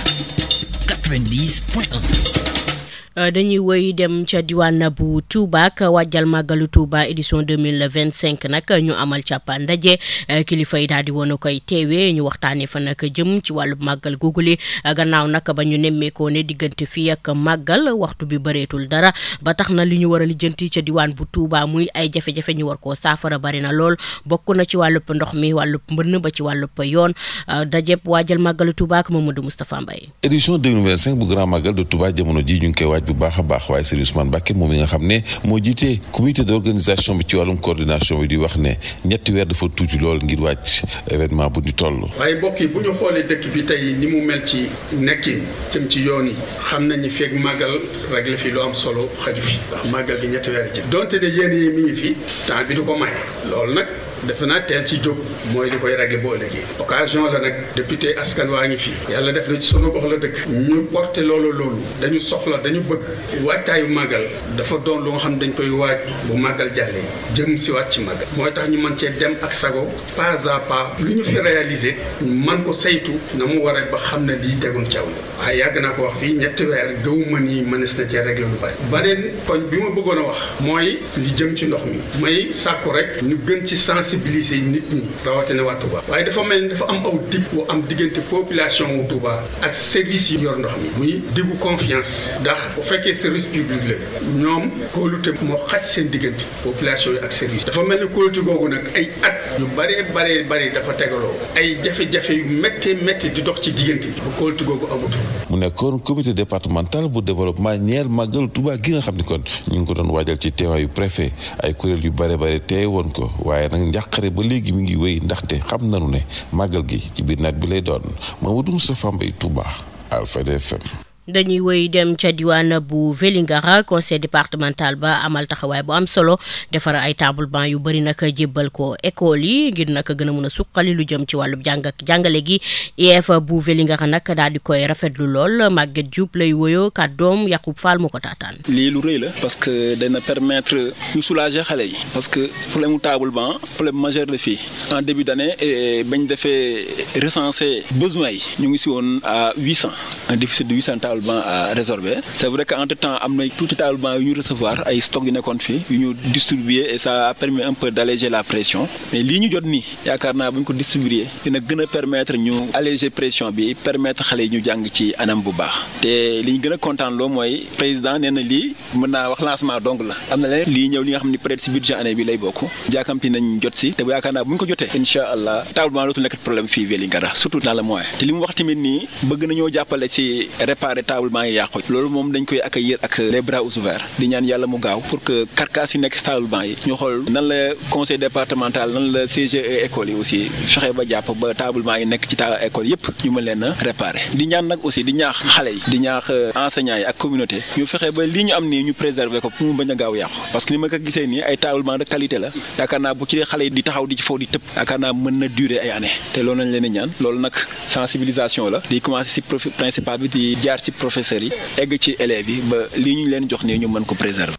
Speaker 7: 90.1.
Speaker 2: dañuy woy dem ca diwaan bu Touba ak wàjjal màggalu Touba édition 2025 nag ñu amal ca ndaje kilifa yi daal di woon koy teewee ñu waxtaanee fa nag jëm ci wàllu màggal googule gannaaw nag ba ñu nemmeekoo ne diggante fii ak màggal waxtu bi bëreetul dara ba tax na li ñu war a lijjanti ca diwaan bu Touba muy ay jafe-jafe ñu war koo saafara bari na lool bokk na ci wàllub ndox mi wàllub mbënn ba ci wàllub yoon dajeb wàjjal màggalu Touba ak Mamadou Moustapha Mbaye.
Speaker 12: édition 2025 bu grand màggal de Touba jamono ji ñu ngi koy waaj bu baax a baax waaye Serigne Ousmane Mbacké moom mi nga xam ne moo jiite comité d'organisation bi ci wàllum coordination bi di wax ne ñetti weer dafa tuuti lool ngir wàcc événement bu ñu toll.
Speaker 13: waaye mbokk yi bu ñu xoolee dëkk bi tey ni mu mel ci nekkin jëm ci yoon yi xam nañ ni feeg màggal réglé fi lu am solo xaju fi waaw màggal gi ñetti weer yi donte ne yéen yi mi ngi fi temps bi du ko may loolu nag defe naa teel ci jóg mooy li koy réglé boo léegi occasion la nag député askan waa ngi fi yàlla def na ci sunu gox la dëkk ñu porté loolu dañu soxla dañu bëgg waajtaayu màggal dafa doon lu nga xam dañ koy waaj bu màggal jàllee jëm si waat ci màggal mooy tax ñu mën cee dem ak sago pas à pas lu ñu fi réalisé ñu mën ko saytu na mu waree ba xam ne lii tegul ci aw waaye yàgg naa ko wax fii ñetti weer gëw ma ni mënees na cee réglé lu bari beneen koñ bi ma bëggoon a wax mooy li jëm ci ndox mi may sàkku rek ñu gën ci sensibiliser nit ñi rawatina waa Touba waaye dafa mel ni dafa am aw dig bu am diggante population wu Touba ak service yi yor ndox mi muy diggu confiance ndax bu fekkee service public la ñoom kóolute moo xaj seen diggante population yi ak service dafa mel ni kóolute googu nag ay at yu bëree dafa tegaloo ay jafe-jafe yu métti di dox ci diggante bu kóolute googu amatul.
Speaker 12: mu nekkoon comité départemental bu développement ñeel màggalu Touba gi nga xam ni kon ñu ngi ko doon waajal ci teewaayu préfet ay kuréel yu bare teewe woon ko waaye nag njàqare ba léegi mi ngi wéy ndaxte xam nañu ne màggal gi ci biir naaj bi lay doon Mamadou Moustapha Mbaye Touba Alfayda FM.
Speaker 2: dañuy woy dem ca diwaan bu Vélingara conseil départemental ba amal taxawaay bu am solo defar ay table banc yu bëri nag jébbal ko école yi ngir nag gën a mën a suqali lu jëm ci wàllu jàng ak jàngale gi IEF bu Vélingara nag daal di koy rafetlu lool Maguette Diop lay woyoo kàddoom Yacoub Fall moo ko taataan.
Speaker 14: lii lu rëy la parce que dana permettre ñu soulager xale yi parce que problème mu table banc problème majeur la fii en début d'année bañ defee recenser besoins yi ñu ngi si woon à 800 un déficit de 800 tables banc à résorber c'est vrai que entre temps am na tuuti table banc yu ñu recevoir ay stock yu nekkoon fii yu ñu distribuer et ça a permis un peu d'alléger la pression mais lii ñu jot nii yaakaar naa bu ñu ko distribuer dina gën a permettre ñu alléger pression bi permettre xale yi ñu jàng ci anam bu baax te li ñu gën a kontaan loo mooy président nee na lii mën naa wax lancement donc la am na leneen lii ñëw li nga xam ni peut-être si budget année bi lay bokk jàkkamti nañ jot si te bu yaakaar naa bu ñu ko jotee incha allah table banc dootul nekk problème fii Vélingara surtout dans le moyen te li mu wax tamit nii bëgg nañoo jàppale si réparer table banc yi yàqu loolu moom dañ koy accueillir ak les bras ouverts di ñaan yàlla mu gaaw pour que carcasse yi nekk si table banc yi ñu xool nan la conseil départemental nan la CGE école yi aussi fexe ba jàpp ba table banc yi nekk ci école yëpp ñu mën leen a réparer di ñaan nag aussi di ñaax xale yi di ñaax enseignants yi ak communauté ñu fexe ba lii ñu am nii ñu préserver ko pour mu bañ a gaaw yàqu parce que ni ma ko gisee nii ay table banc de qualité la yaakaar naa bu ci xale yi di taxaw di ci foofu di tëb yaakaar naa mën na durer ay années te loolu nañ leen di ñaan loolu nag sensibilisation la di commencer si principal bi di jaar si professeurs yi egg ci élèves yi ba lii ñu leen jox nii ñu mën ko préserver.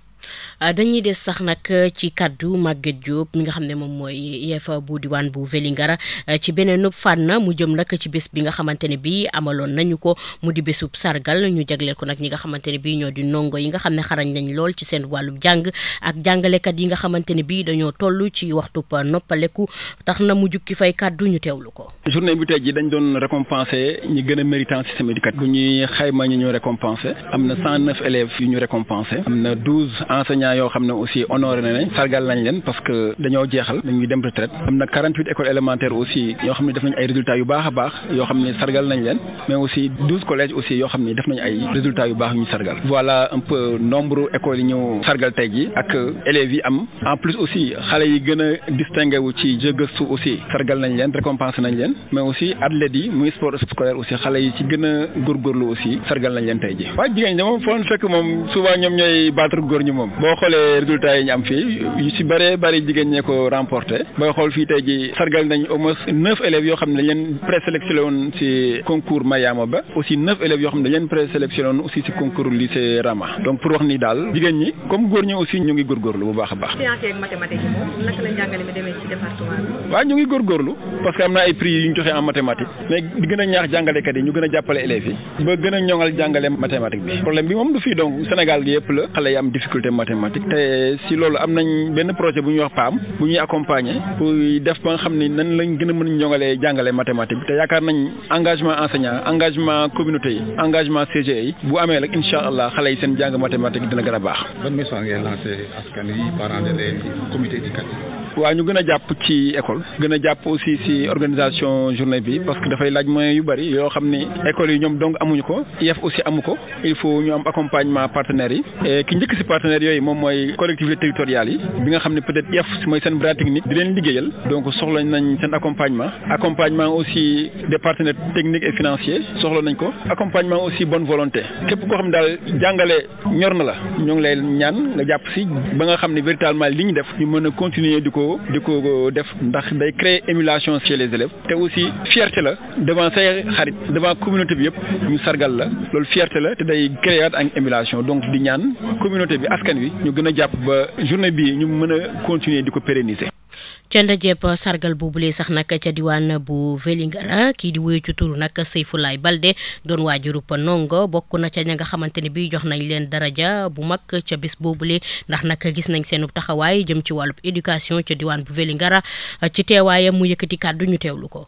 Speaker 2: dañuy des sax nag ci kaddu Maguette Diop mi nga xam ne moom mooy IEF bu diwaan bu Vélingara ci beneen fànn mu jëm nag ci bés bi nga xamante ne bii amaloon nañu ko mu di bésub sargal ñu jagleel ko nag ñi nga xamante ne bii ñoo di ndongo yi nga xam ne xarañ nañ lool ci seen wàllu jàng ak jàngalekat yi nga xamante ne bii dañoo toll ci waxtu noppaleku tax na mu jukki fay kaddu ñu teewlu ko.
Speaker 14: journée bi tey ji dañ doon récompenser ñi gën a méritant système éducatif bu ñuy xayma ñi ñu récompenser am na 109 élèves yu ñu récompenser am na 12 enseignants yoo xam ne aussi honoré nañ sargal nañ leen parce que dañoo jeexal dañuy dem retraite am na 48 écoles élémentaires aussi yoo xam ne def nañ ay résultats yu baax a baax yoo xam ne sargal nañ leen mais aussi 12 collèges aussi yoo xam ne def nañ ay résultats yu baax yu ñu sargal voilà un peu nombre écoles yi ñu sargal tey ji ak élèves yi am en plus aussi xale yi gën a distingué wu ci jeu gëstu aussi sargal nañ leen récompensé nañ leen mais aussi athlètes yi muy sport scolaire aussi xale yi ci gën a góorgóorlu aussi sargal nañ leen tey ji waaye jigéen ñi moom foo fekk moom souvent ñoom ñooy battre góor ñi moom xoolee résultats yi ñu am fii yu si bëree bëri jigéen ñee ko remporté booy xool fii tey ji sargal nañ au moins 9 élèves yoo xam ne dañ leen présélectionné woon si concours Mariama Ba aussi 9 élèves yoo xam ne dañ leen présélectionné woon aussi si concours lycée Rama donc pour wax ni daal jigéen ñi comme góor ñi aussi ñu ngi góorgóorlu bu baax a baax.
Speaker 15: science ak mathématique yi moom naka la njàngale mi demee ci département bi.
Speaker 14: waaw ñu ngi góorgóorlu parce que am na ay prix yu ñu joxe en mathématique mais di gën a ñaax jàngalekat yi ñu gën a jàppale élèves yi ba gën a ñoŋal jàngale mathématique bi problème bi moom du fii donc Sénégal gi yëpp la xale yi am difficulté mathématique te si loolu am nañ benn projet bu ñuy wax PAM bu ñuy accompagner pour def ba nga xam ni nan lañ gën a mën a ñoŋalee jàngale mathématique bi te yaakaar nañ engagement enseignant engagement communauté yi engagement CGE yi bu amee rek incha allah xale yi seen jàng mathématique dina gën a baax.
Speaker 16: ban message ngeen lancé askan yi parents d'élèves yi comité éducatif.
Speaker 14: waaw ñu gën a jàpp ci école gën a jàpp aussi ci organisation journée bi parce que dafay laaj moyens yu bari yoo xam ni écoles yi ñoom donc amuñu ko IEF aussi amu ko il faut ñu am accompagnement partenaires yi et ki njëkk ci partenaires yooyu moom mooy collectivités territoriales yi bi nga xam ne peut-être IEF mooy seen bras technique di leen liggéeyal donc soxla nañ seen accompagnement aussi des partenaires techniques et financiers soxla nañ ko accompagnement aussi bonne volonté képp koo xam ne daal jàngale ñor na la ñoo ngi lay ñaan nga jàpp ci ba nga xam ne véritablement li ñu def ñu mën a continuer di ko def ndax day créer émulation chez les élèves te aussi fierté la devant say xarit devant communauté bi yëpp ñu sargal la loolu fierté la te day créer ak émulation donc di ñaan communauté bi askan wi ñu gën a jàpp ba journée bi ñu mën a continuer di ko pérenniser.
Speaker 2: ca ndajeeb sargal boobule sax nag ca diwaan bu Vélingara kii di wéy ci turu nag Seyfoulaye Balde doon waajurub ndongo bokk na ca ña nga xamante ne bii jox nañ leen daraja bu mag ca bés boobule ndax nag gis nañ seen taxawaay jëm ci wàllub éducation ca diwaan bu Vélingara ci teewaayam mu yëkkati kàddu ñu teewlu ko.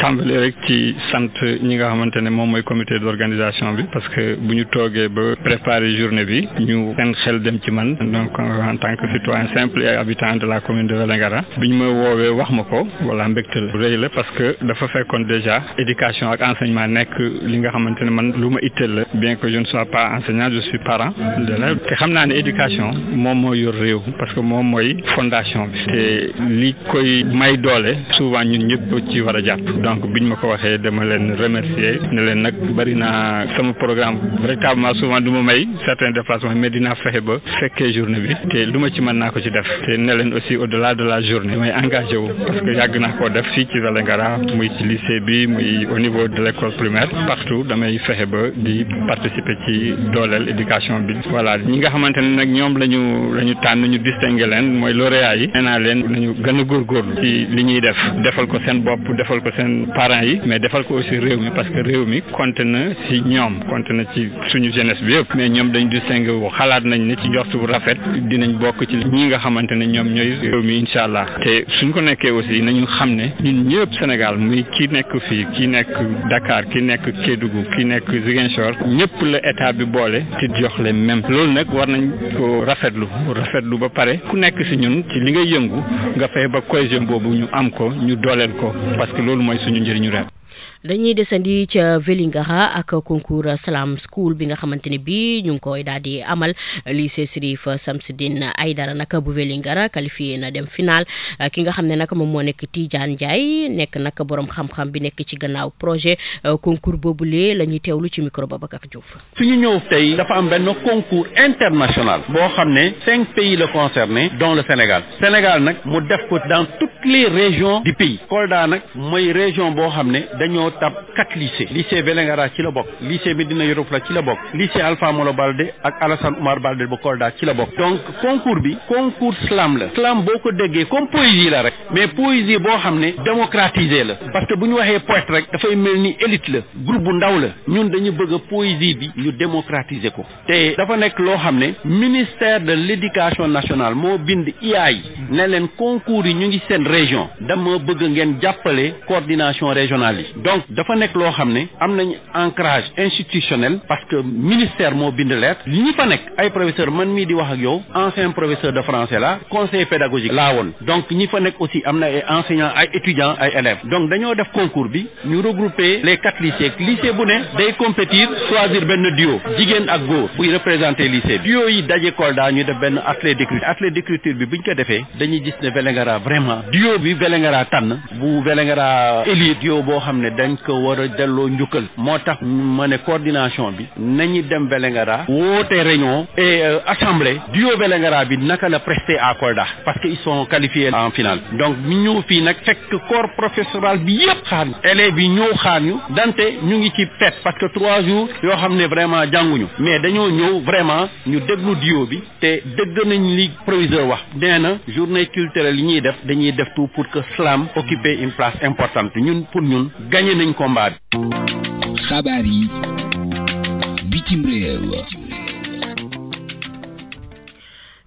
Speaker 17: tàmbale rek ci sant ñi nga xamante ne moom mooy comité d'organisation bi parce que bu ñu toogee ba préparer journée bi ñu seen xel dem ci man donc en tant que citoyen simple et habitant de la commune de Vélingara biñ ma woowee wax ma ko wala mbégte la rëy la parce que dafa fekkoon déjà éducation ak enseignement nekk li nga xamante ne man lu ma itteel la bien que je ne sois pas enseignant je suis parent d'élève te xam naa ne éducation moom moo yor réew parce que moom mooy fondation bi te li koy may doole souvent ñun ñëpp ci war a jàpp donc biñ ma ko waxee dama leen remercier ne leen nag bari naa sama programme véritablement souvent du ma may certains déplacements mais dinaa fexe ba fekkee journée bi te lu ma ci mën naa ko ci def te ne leen aussi au-delà de la journée may engagé wu parce que yàgg naa koo def fii ci Vélingara muy ci lycée bi muy au niveau de l'école primaire partout damay fexe ba di participer ci dooleel éducation bi voilà ñi nga xamante ne nag ñoom la ñu tànn ñu distinguer leen mooy lauréats yi nee naa leen nañu gën a góorgóorlu ci li ñuy defal ko seen bopp defal ko seen parents yi mais defal ko aussi réew mi parce que réew mi compte na ci ñoom compte na ci suñu jeunesse bi yëpp mais ñoom dañ distinguer wu xalaat nañ ne ci njortu bu rafet dinañ bokk ci ñi nga xamante ne ñoom ñooy réew mi incha allah te suñ ko nekkee aussi nañu xam ne ñun ñëpp Sénégal muy ki nekk fii ki nekk Dakar ki nekk Kédougou ki nekk Ziguinchor ñëpp la état bi boole ci jox leen même loolu nag war nañ ko rafetlu ba pare ku nekk ci ñun ci li ngay yëngu nga fexe ba cohésion boobu ñu am ko ñu dooleel ko parce que loolu mooy suñu njëriñu réew.
Speaker 2: dañuy desandi ca Vélingara ak concours Salam School bi nga xamante ne bii ñu ngi koy daal di amal lycée Chérif Samsidine Aïdara nag bu Vélingara qualifié na dem final ki nga xam ne nag moom moo nekk Tidiane Ndiaye nekk nag borom xam-xam bi nekk ci gannaaw projet concours boobule la ñuy teewlu ci micro Babacar Diouf.
Speaker 18: fi ñu ñëw tey dafa am benn concours international boo xam ne 5 pays la concerné dont le Sénégal nag mu def ko dans toutes les régions du pays Kolda nag mooy région boo xam ne dañoo tab 4 lycée Vélingara ci la bokk lycée Médina Yoro Foulah ci la bokk lycée Alpha Molo Baldé ak Alassane Oumar Baldé bu Kolda ci la bokk donc concours bi concours slam la slam boo ko déggee comme poésie la rek mais poésie boo xam ne démocratisé la parce que bu ñu waxee poète rek dafay mel ni élite la groupe bu ndaw la ñun dañu bëgg a poésie bi ñu démocratiser ko te dafa nekk loo xam ne ministère de l'éducation nationale moo bind IAI ne leen concours yi ñu ngi seen région dama bëgg ngeen jàppale coordination régionale yi donc dafa nekk loo xam ne am nañ ancrage institutionnel parce que ministère moo bind lettre li ñu fa nekk ay professeur man mii di wax ak yow ancien professeur de français la conseiller pédagogique laa woon donc ñi fa nekk aussi am na ay enseignants ay étudiants ay élèves donc dañoo def concours bi ñu regrouper les 4 lycées lycée bu ne day compétir choisir benn duo jigéen ak góor buy représenter lycée duo yi daje Kolda ñu def benn atelier d'écriture bi buñ ko defee dañuy gis ne Vélingara vraiment duo bi Vélingara tànn bu Vélingara élite duo boo xam ne dañ ko war a delloo njukkal moo tax ma ne coordination bi nañu dem Vélingara woote réunion et assemblée duo Vélingara bi naka la prester à Kolda parce que ils sont qualifiés en finale donc ñu ñëw fii nag fekk corps professoral bi yëpp xaar ñu élèves yi ñëw xaar ñu dante ñu ngi ci fête parce que 3 jours yoo xam ne vraiment jànguñu mais dañoo ñëw vraiment ñu déglu duo bi te dëgg nañ li proviseur wax nee na journée culturelle yi ñuy def dañuy def tout pour que slam occupe une place importante ñun pour ñun gagné nañ combat bi.
Speaker 1: xabaar yi bitim réew.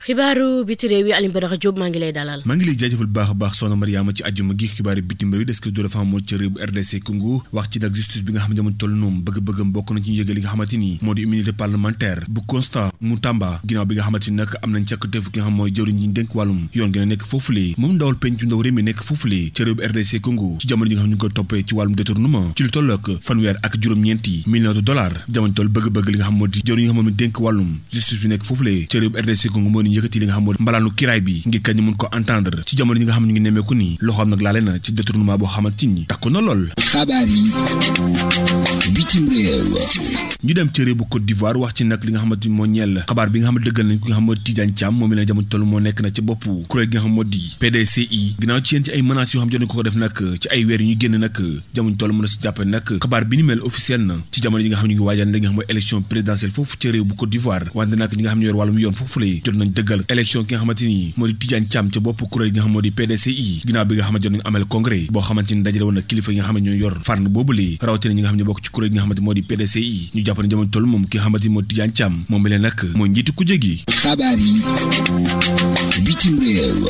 Speaker 2: xibaaru biti réew yi Alioune Badara Diop maa ngi lay dalal.
Speaker 8: maa ngi lay jaajëfal baax a baax soxna Mariama ci àjjuma gi xibaaru bitim réew des ko do dafa amoon ci réew bu RDC Congo wax ci nag justice bi nga xam ne jamono toll noonu bëgg-bëggam bokk na ci ñu yëgal li nga xamante ni moo di immunité parlementaire bu Constant Mutamba ginnaaw bi nga xamante ni nag am nañ càkkuteef ki nga xam mooy jëwriñ ñi dénk wàllum yoon gi na nekk foofulee moom ndawal pencu ndaw réew mi nekk foofulee ci réew bu RDC Congo ci jamono ji nga xam ñu ngi ko toppee ci wàllum détournement ci lu toll ak fanweer ak juróom-ñeenti millions de dollars jamono toll bëgg-bëgg li nga xam moo di jëwriñ ñi nga xam ne dénk wàllum justice bi nekk foofulee ci réew bu RDC Congo moo di yëkkati li nga xam moo di lu kiraay bi ngir kañ mën ko entendre ci jamono ñi nga xam ne ñu ngi nemmeeku ni loxoom nag laale na ci détournement boo xamante ni takku na lool.
Speaker 1: xabaar yi bitim réew.
Speaker 8: ñu dem ci réew bu Côte d'Ivoire wax ci nag li nga xamante ni moo ñeel xabaar bi nga xam ne dëggal nañ ko nga xam moo Tidiane Thiam moom mi la jamono toll moo nekk na ci bopp kuréel gi nga xam moo di PDCI ginnaaw ci yéen ci ay menaces yoo xam jot nañ ko def nag ci ay weer yu ñu génn nag jamono toll mën a si jàppe nag xabaar bi ni mel officiel na ci jamono yi nga xam ne ñu ngi waajal li nga xam mooy élection présidentielle foofu ci réew bu Côte d'Ivoire wante nag ñi nga xam ne yor wàllum yoon foofu lay jot nañ dëggal élection ki nga xamante ni moo di Tidiane Thiam ca bopp kuréel gi nga xam moo di PDCI ginnaaw bi nga xamante jot nañ amal congrès boo xamante ni dajale woon na kilifa yi nga xam ne ñoo yor fànn boobule rawatina ñi nga xam ne bokk ci kuréel gi nga xamante moo di PDCI ñu jàpp ne jamono toll moom ki nga xamante moo Tidiane Thiam moom mi leen nag mooy njiitu ku jégi
Speaker 1: xabaar yi bitim réew.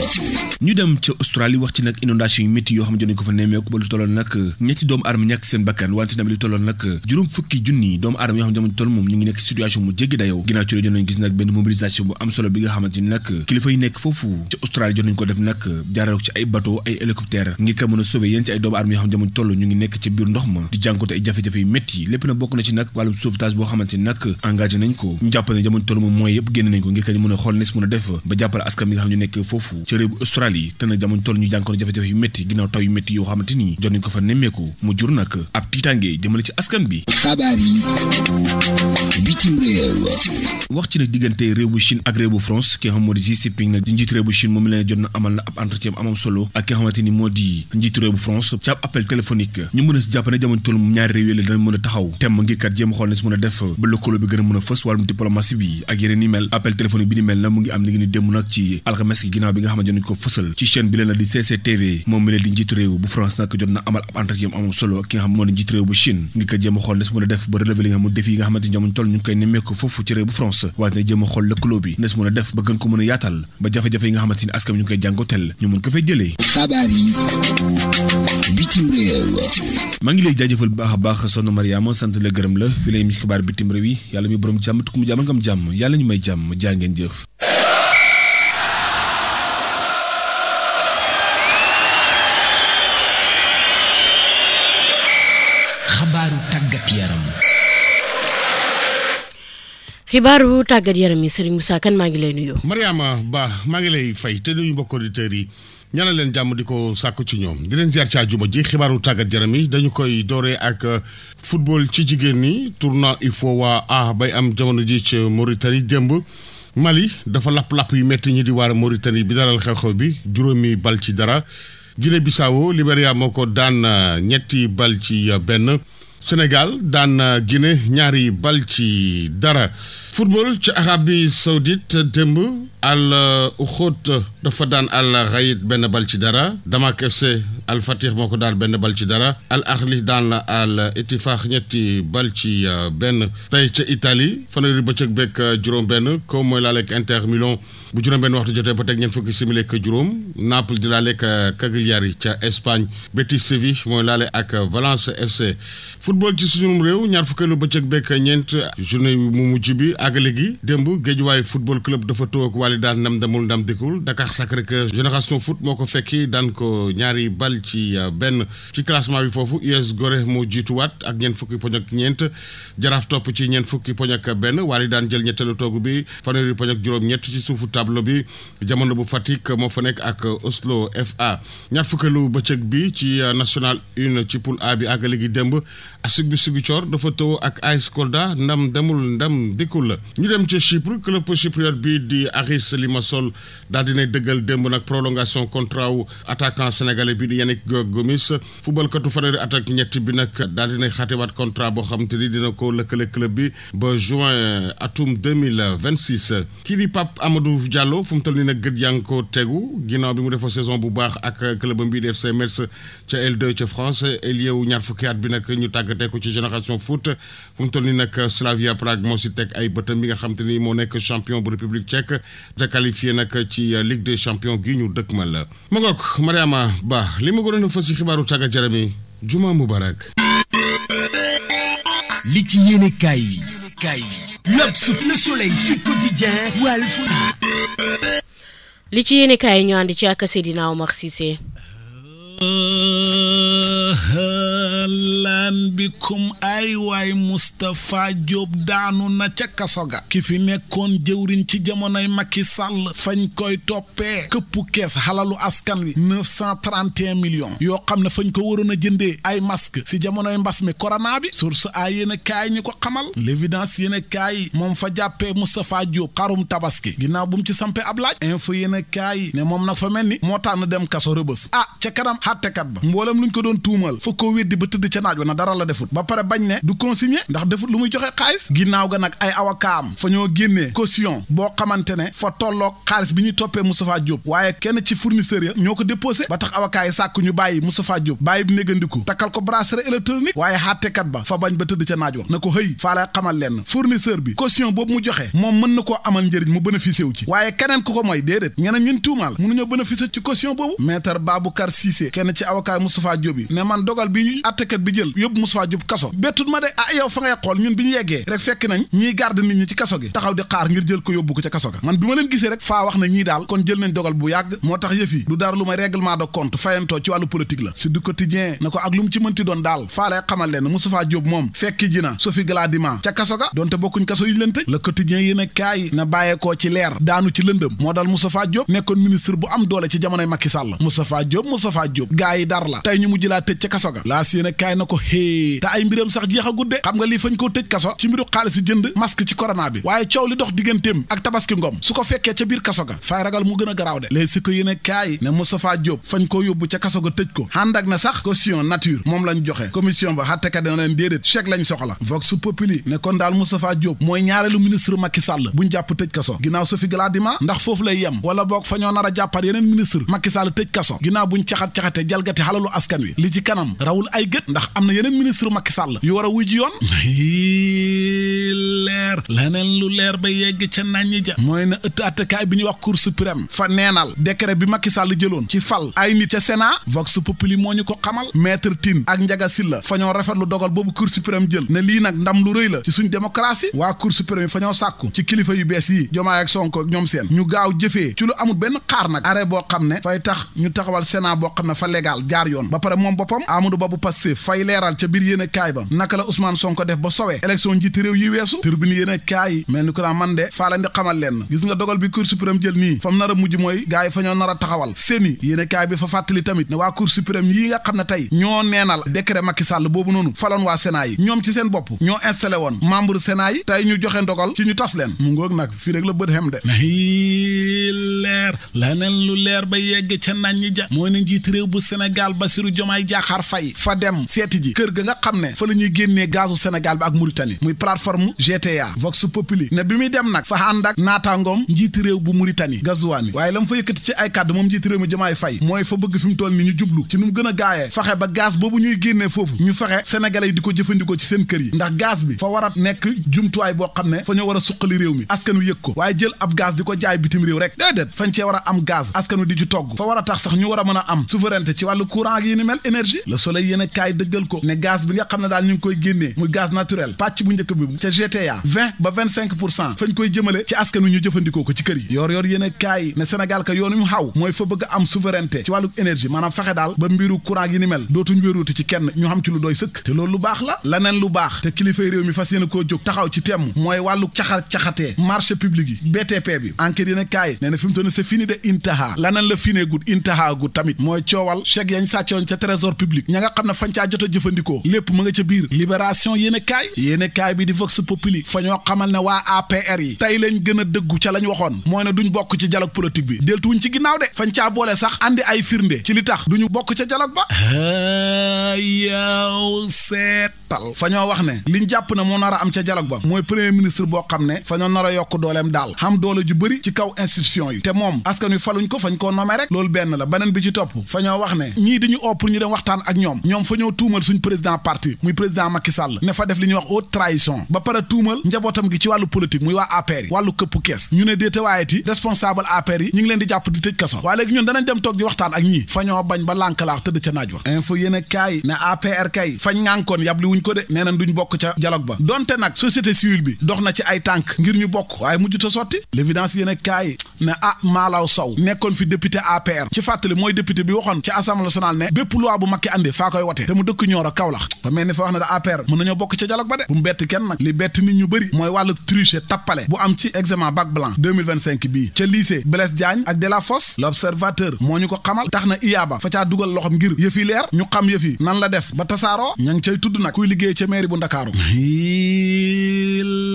Speaker 8: ñu dem ca Australie wax ci nag inondation yu métti yoo xam ne jot nañ ko fa nemmeeku ba lu tolloon nag ñetti doomu aadama ñàkk seen bakkan wante tamit lu tolloon nag juróom fukki junni doomu aadama yoo xam ne jamono toll moom ñu ngi nekk situation mu jéggi dayoo ginnaaw ci la jot nañ gis nag benn mobilisation bu am solo bi nga xamante ni nag kilifa yi nekk foofu ci Australie jot nañ ko def nag jaarale ko ci ay bateau ay hélicoptère ngir ka mën a sauver yéen ci ay doomu aadama yoo xam ne jamono toll ñu ngi nekk ci biir ndox ma di jànkoonte ay jafe-jafe yu métti lépp na bokk na ci nag wàllum sauvetage boo xamante ni nag engagé nañ ko ñu jàpp ne jamono toll moom mooy yëpp génn nañ ko ngir ka ñu mën a xool nes mën a def ba jàppale askan bi nga xam ne nekk foofu ci réew bu Australie te nag jamono toll ñu jànkoonte jafe-jafe yu métti ginnaaw taw yu métti yoo xamante ni jot nañ ko fa nemmeeku mu jur nag ab tiitaange jëmale ci askan bi
Speaker 1: xabaar yi bitim réew.
Speaker 8: wax ci nag diggante réew bu Chine ak réew bu France ki nga xam moo di Xi Jinping nag di njiitu réew bu Chine moom leen jot na amal na ab entretien amam solo ak ki nga xamante ni moo di njiitu réew bu France ci ab appel téléphonique ñu mën a si jàpp ne jamono toll moom ñaari réew yi la dana mën a taxaw temm ngir kat jéem a xool ne si mën a def ba lëkkaloo bi gën a mën a fës wàllum diplomatie bi ak yeneen ni mel appel téléphonique bi ni mel na mu ngi am li ngi ni démb nag ci alxames gi ginnaaw bi nga xamante ne ko fësal ci chaîne bi leen la di CCTV moom mi leen di njiitu réew bu France nag jot na amal ab entretien amam solo ak ki nga xam moo di njiitu réew bu Chine ngir kat jéem a xool ne si mën a def ba relever li nga xam défi yi nga xamante ni jamono toll ñu ngi koy nemmeeku foofu ci réew bu France waaye ne jéem a xool lëkkaloo bi ne si mën a def ba gën ko mën a yaatal ba jafe-jafe yi nga xamante ni askan ñu ngi koy jàngotel ñu mën ko fay jëlee
Speaker 1: xabaar yi bitim réew.
Speaker 8: maa ngi lay jaajëfal bu baax a baax soxna Mariama sant la gërëm la fi lay mi xibaar bitim réew yi yàlla mi borom jàmm tukku mu jàmm ngam jàmm yàlla ñu may jàmm jaa ngeen jëf.
Speaker 7: xabaaru tàggat yaram.
Speaker 2: xibaaru tàggat yaram yi Serigne Moussa Kane maa ngi lay nuyu.
Speaker 19: Mariama Ba maa ngi lay fay te nuyu mbokk auditeurs yi ñaanal leen jàmm di ko sàkku ci ñoom di leen ziar ci àjjuma ji xibaaru tàggat yaram yi dañu koy dooree ak football ci jigéen ñi tournoi UFOA A bay am jamono ji ci Mauritanie démb Mali dafa lapp-lapp yu métti ñi di waar Mauritanie bi dalal xew-xew bi juróomi bal ci dara Guinée Bissau Libéria moo ko daan ñetti bal ci benn Sénégal daan Guinée ñaari bal ci dara football ci Arabie Saoudite démb Al Uxoot dafa daan Al Raïd benn bal ci dara Damak FC Al Fatih moo ko daan benn bal ci dara Al Ahli daan la Al Ittifaq ñetti bal ci benn tey ca Italie fanweeri bëccëg bekk juróom-benn comme mooy laaleeg Inter Milan bu juróom-benn waxtu jotee ba teg ñeent fukki simili ak juróom Naples di laaleeg Cagliari ca Espagne Betis Séville mooy laale ak Valence FC football ci suñu réew ñaar fukkeelu bëccëg bekk ñeent journée mu mujj bi àggale gi démb Guédiawaye football club dafa toog wàlli daan ndam demul ndam dikkul Dakar Sacré-Cœur Génération Foot moo ko fekki daan ko ñaari bal bal ci benn ci classement bi foofu US Gorée moo jiituwaat ak ñeent fukki poñ ak ñeent Jaraaf topp ci ñeent fukki poñ ak benn Wally daan jël ñetteelu toogu bi fanweeri poñ ak juróom-ñett ci suufu tableau bi Jamono bu Fatick moo fa nekk ak Oslo FA ñaar fukkeelu bëccëg bi ci national 1 ci poule A bi àgg léegi démb ASEC bu Ziguinchor dafa tëw ak AS Kolda ndam demul ndam dikkul la ñu dem ci Chypre club chypriote bi di Aris Limassol daal dinay dëggal démb nag prolongation contrat wu attaquant sénégalais bi di Yannick Gomis football katu fanweeri at ak ñett bi nag daal dinay xaatewaat contrat boo xam te ni dina ko lëkkale club bi ba juin atum 2026 kii di Pape Amadou Diallo fu mu toll nii nag gët yaa ngi ko tegu ginnaaw bi mu defoo saison bu baax ak club bi di FC Metz ca L2 ca France Elieu ñaar fukki at bi nag ñu tàggatee ko ci Génération Foot fu mu toll nii nag Slavia Prague moo si teg ay bëtam bi nga xam te ni moo nekk champion bu République tchèque te qualifié nag ci Ligue des champions gi ñu dëkkmal la ma ngoog Mariama Ba li ma gënoon a fës ci xibaaru tàggat yaram yi Juma Mubarak
Speaker 1: li ci yéene kaay yi L'Obs, Le Soleil, Sud Quotidien, Walf.
Speaker 2: li ci yéene kaay ñu ànd ci ak Seydina Omar Cissé.
Speaker 20: lan bikum ay waay Moustapha Diop daanu na ca kaso ga ki fi nekkoon jëwriñ ci jamonoy Macky Sall fañ koy toppee këppu kees xalalu askan wi 931 millions yoo xam ne fañ ko waroon a jëndee ay masque si jamonoy mbas mi corona bi source ay yéen a kaay ñu ko xamal l'évidence yéen a kaay moom fa jàppee Moustapha Diop xarum tabaski ginnaaw bu mu ci sampe ab laaj info yéen a kaay ne moom nag fa mel ni moo tànn dem kaso Rëbës ca kanam xàttekat ba mboolem luñ ko doon tuumal fa ko weddi ba tëdd ca naaj wa na dara la defut ba pare bañ ne du consigné ndax defut lu muy joxe xaalis ginnaaw ga nag ay awakaam fa ñoo génnee caution boo xamante ne fa tolloog xaalis bi ñuy toppee Moustapha Diop waaye kenn ci fournisseur ya ñoo ko déposé ba tax avocat yi sàkk ñu bàyyi Moustapha Diop bàyyi bi négandiku takkal ko bracelet électronique waaye xàttekat ba fa bañ ba tëdd ca naaj wa na ko hëy faa lay xamal leen fournisseur bi caution boobu mu joxe moom mën na koo amal njëriñ mu bénéficié wu ci waaye keneen ku ko mooy déedéet ñeneen ñun tuumaal mënuñoo bénéficié ci caution boobu maître Baboucar Cissé kenn ci avocat Moustapha Diop yi ne man dogal bi ñu attekat bi jël yóbbu Moustapha Diop kaso bettut ma de yow fa ngay xool ñun bi ñu yeggee rek fekk nañ ñiy garde nit ñi ci kaso gi taxaw di xaar ngir jël ko yóbbu ko ca kaso ga man bi ma leen gisee rek faa wax na ñii daal kon jël nañ dogal bu yàgg moo tax yëf yi du dara lu may règlement de compte fayantoo ci wàllu politique la si du quotidien na ko ak lu mu ci mënti doon daal faa lay xamal leen Moustapha Diop moom fekki ji na Sophie Gladima ca kaso ga donte bokkuñ kaso yi leen tëj le quotidien yéen a kaay na bàyyeekoo ci leer daanu ci lëndëm moo dal Moustapha Diop nekkoon ministre bu am doole ci jamonoy Macky Sall Moustapha Diop gaa yi dar la tey ñu mujj laa tëj ca kaso ga laas yéen a kaay na ko hée te ay mbiram sax jeex a gudde xam nga lii fañ koo tëj kaso ci mbiru xaalis jënd masque ci corona bi waaye coow li dox digganteem ak tabaski ngom su ko fekkee ca biir kaso ga fay ragal mu gën a garaaw de léegi si ko yéen a kaay ne Moustapha Diop fañ koo yóbbu ca kaso ga tëj ko ànd ak na sax caution nature moom lañ joxe commission ba xattekat dana leen déedéet chèque lañ soxla vox populi ne kon daal Moustapha Diop mooy ñaareelu ministre Macky Sall buñ jàpp tëj kaso ginnaaw Sophie Gladima ndax foofu lay yem wala boog fa ñoo nar a jàppat yeneen ministre Macky Sall tëj kaso ginnaaw buñ caxat-caxate jalgati xalalu askan wi li ci kanam rawul ay gët ndax am na yeneen ministre Macky Sall yu war a wuy ji yoon leer leneen lu leer ba yegg ca naññi ja mooy na ëtt attekaay bi ñuy wax cour suprême fa neenal décret bi Macky Sall jëloon ci fal ay nit ca Sénat vox populi moo ñu ko xamal maître Tine ak Ndiaga Sylla fa ñoo rafetlu dogal boobu cour suprême jël ne lii nag ndam lu rëy la ci suñ démocratie waa cour suprême yi fa ñoo sàkku ci kilifa yu bees yi Diomaye ak Sonko ak ñoom seen ñu gaaw jëfee ci lu amul benn xaar nag arrêt boo xam ne fay tax ñu taxawal Sénat boo xam ne fa légal jaar yoon ba pare moom boppam Amadou Ba bu Pastef fay leeral ca biir yéene kaay ba naka la Ousmane Sonko def ba sowee élection njiiti réew yi weesu turbine yéene kaay mel ni ko naa man de faa leen di xamal leen gis nga dogal bi cour suprême jël nii fa mu nar a mujj mooy gars yi fa ñoo nar a taxawal seeni yéene kaay bi fa fàttali tamit ne waa cour suprême yi nga xam ne tey ñoo neenal décret Macky Sall boobu noonu faloon waa Sénat yi ñoom ci seen bopp ñoo installé woon membre Sénat yi tey ñu joxe ndogal ci ñu tas leen mu ngoog nag fii rek la bët xem de leer laneen lu leer ba yegg ca nañ ñi ja mooy ne njiit réew bu Sénégal Bassirou Diomaye Diakhar Faye fa dem seeti ji kër ga nga xam ne fa la ñuy génnee gazu Sénégal bi ak Mauritanie muy plateforme GTA Vox Populi ne bi muy dem nag fa ànd ak naataangoom njiiti réew bu Mauritanie Gazouani waaye la mu fa yëkkati ci ay kàddu moom njiiti réew mi Diomaye Faye mooy fa bëgg fi mu toll ni ñu jublu ci nu mu gën a gaayee fexe ba gaz boobu ñuy génnee foofu ñu fexe sénégalais yi di ko jëfandikoo ci seen kër yi ndax gaz bi fa war a nekk jumtuwaay boo xam ne fa ñoo war a suqali réew mi askan wi yëg ko waaye jël ab gaz di ko jaay bitim réew rek déedéet fañ cee war a am gaz askan wi di ci togg fa war a tax sax ñu war a mën a am souveraineté ci wàllu courant ak yi ni mel énergie Le Soleil yéen a kaay dëggal ko ne gaz bi nga xam ne daal ñu ngi koy génnee muy gaz naturel pàcc bu njëkk bi ca GTA 20 ba 25% fañ koy jëmale ci askan wi ñu jëfandikoo ko ci kër yi yor yéen kaay ne Sénégal ka yoonu mu xaw mooy fa bëgg am souveraineté ci wàllu énergie maanaam fexe daal ba mbiru courant yi ni mel dootuñ wéeruuti ci kenn ñu xam ci lu doy sëkk te loolu lu baax la laneen lu baax te kilifay réew mi fas yéene koo jóg taxaw ci temm mooy wàllu caxatee marché public yi BTP bi enquête yéen kaay nee na fi mu toll c'est fini de intaha laneen la finee gud intaha gud tamit mooy coowal chèque yañ sàccoon ca trésor public ña nga xam ne fañ caa jot a jëfandikoo lépp mu nga ca biir libération yéen kaay bi di Vox Populi fa ñoo xamal ne waa APR yi tey lañ gën a dëggu ca lañ waxoon mooy ne duñ bokk ci dialogue politique bi deltuwuñ ci ginnaaw de fañ caa boole sax andi ay firnde ci li tax duñu bokk ca dialogue ba yaw seetal fa ñoo wax ne liñ jàpp ne moo nar a am ca dialogue ba mooy premier ministre boo xam ne fa ñoo nar a yokk dooleem daal xam doole ju bëri ci kaw institution yi te moom askan wi faluñ ko fañ koo nomee rek loolu benn la beneen bi ci topp fa ñoo wax ne ñii di ñu oo pour ñu dem waxtaan ak ñoom fa ñoo tuumal suñ président parti muy président Macky Sall ne fa def li ñuy wax haute trahison ba pare tuumal njabootam gi ci wàllu politique muy waa APR yi wàllu këpp kees ñu ne déete waayeti responsable APR yi ñu ngi leen di jàpp di tëj kaso waaye léegi ñun danañ dem toog di waxtaan ak ñii fa ñoo bañ ba lànkalaax tëdd ca naaj wa info yéen kaay ne APR kay fañ ngànkoon yabli wuñ ko de nee nañ duñ bokk ca dialogue ba donte nag société civile bi dox na ci ay tànk ngir ñu bokk waaye mujjuta sotti l'évidence yéen kaay ne Malaw Sow nekkoon fi député APR ci fàttali mooy député bi waxoon ci assemblée nationale ne bépp loi bu Macky andi faa koy wote te mu dëkk Nioro Kaolack fa mel ni fa wax ne da APR mën nañoo bokk ca dialogue ba de bu mu bett kenn nag li bett nit ñu bëri mooy wàllu tricher tappale bu am ci examen bac blanc 2025 bii ca lycée Blaise Diagne ak Delafosse l'observateur moo ñu ko xamal tax na IABA fa caa dugal loxom ngir yëf yi leer ñu xam yëf yi nan la def ba tasaaroo ña ngi cay tudd nag kuy liggéey ca mairie bu Ndakaaru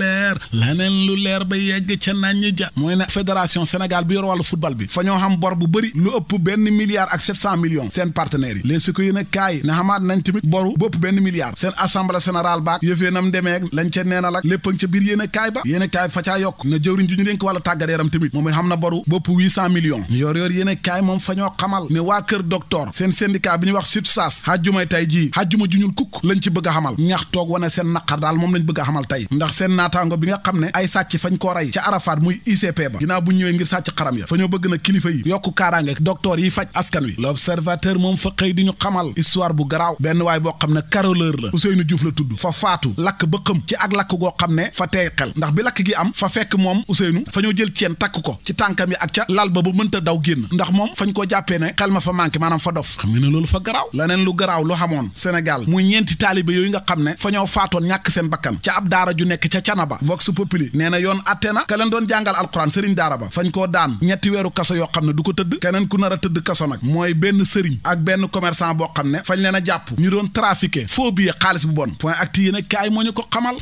Speaker 20: leer laneen lu leer ba yegg ca nañ ja mooy ne fédération Sénégal bi yor wàllu football bi fa ñoo xam bor bu bëri lu ëpp $1 milliard ak 700 millions seen partenaires yi léegi su ko yéen a kaay ne xamaat nañ tamit boru bu ëpp $1 milliard seen assemblée générale baak yëfee nam demee lañ ca neenal ak lépp ca biir yéen a kaay ba yéen a kaay fa caa yokk ne jëwriñ ju ñu dénk wàllu tàggat yaram tamit moom it xam na boru bu ëpp 800 millions yor yéen a kaay moom fa ñoo xamal ne waa kër docteur seen syndicat bi ñuy wax SUTSAS xajjumay tey jii xajjuma ju ñul kukk lañ ci bëgg a xamal ñax toog wane seen naqar daal moom lañ bëgg a xamal tey ndax seen naataango bi nga xam ne ay sàcc fañ koo rey ca Arafat muy ICP ba ginnaaw bu ñëwee ngir sàcc xaram ya fa ñoo bëgg na kilifa yi yokku kaaraange docteur yi faj askan wi l'observateur moom fa xëy di ñu xamal histoire bu garaaw benn waay boo xam ne caroleur la Ousseynou Diouf la tudd fa faatu lakk ba xëm ci ak lakk goo xam ne fa teey xel ndax bi lakk gi am fa fekk moom Ousseynou fa ñoo jël ceen takk ko ci tànkam yi ak ca lal ba mënta daw génn ndax moom fañ ko jàppee ne xel ma fa manqué maanaam fa dof xam nga ne loolu fa garaaw laneen lu garaaw lu xamoon Sénégal muy ñeenti taalibe yooyu nga xam ne fa ñoo faatoon ñàkk seen bakkan ca ab daara ju nekk ca Canaba Vox Populi nee na yoon atte na ka leen doon jàngal alxuraan sëriñ daara ba fañ koo daan 3 weeru kaso yoo xam ne du ko tëdd keneen ku nar a tëdd kaso nag mooy benn sëriñ ak benn commerçant boo xam ne fañ leen a jàpp ñu doon trafiqué faux billet xaalis bu bon point acti yéen a kaay moo ñu ko xamal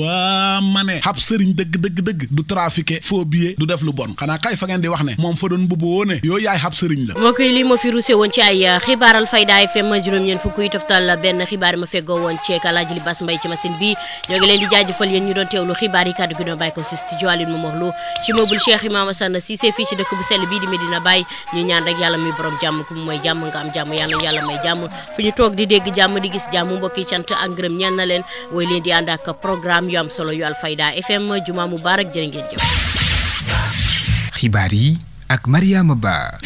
Speaker 20: waa ma ne xab sëriñ dëgg du trafiqué faux billet du def lu bon xanaa kay fa ngeen di wax ne moom fa doon mbubu woone yooyu yaay xab sëriñ la
Speaker 2: moo koy lii moo fi rusé woon ci ay xibaaral Fayda FM juróom-ñeent fukk yi toftal benn xibaar yi ma feggoo woon ci Alaaji Libaas Mbay ci machine bi ñoo ngi leen di jaajëfal yéen ñu doon teewlu xibaar yi kàddu gi doon bàyyi ko si studio Aline Momar ci meuble Cheikh Imam Assane Cissé fii ci dëkk bu sell bii di Medina Baye ñu ñaan rek yàlla muy borom jàmm ku mu mooy jàmm nga am jàmm yàlla may jàmm fu ñu toog di dégg jàmm di gis jàmm mbokki cant ak ngërëm ñaan na leen woy leen di ànd ak programme yu am solo yu Alfayda FM juma mubarak jërë ngeen jëf.
Speaker 3: xibaar yi ak Mariama Ba.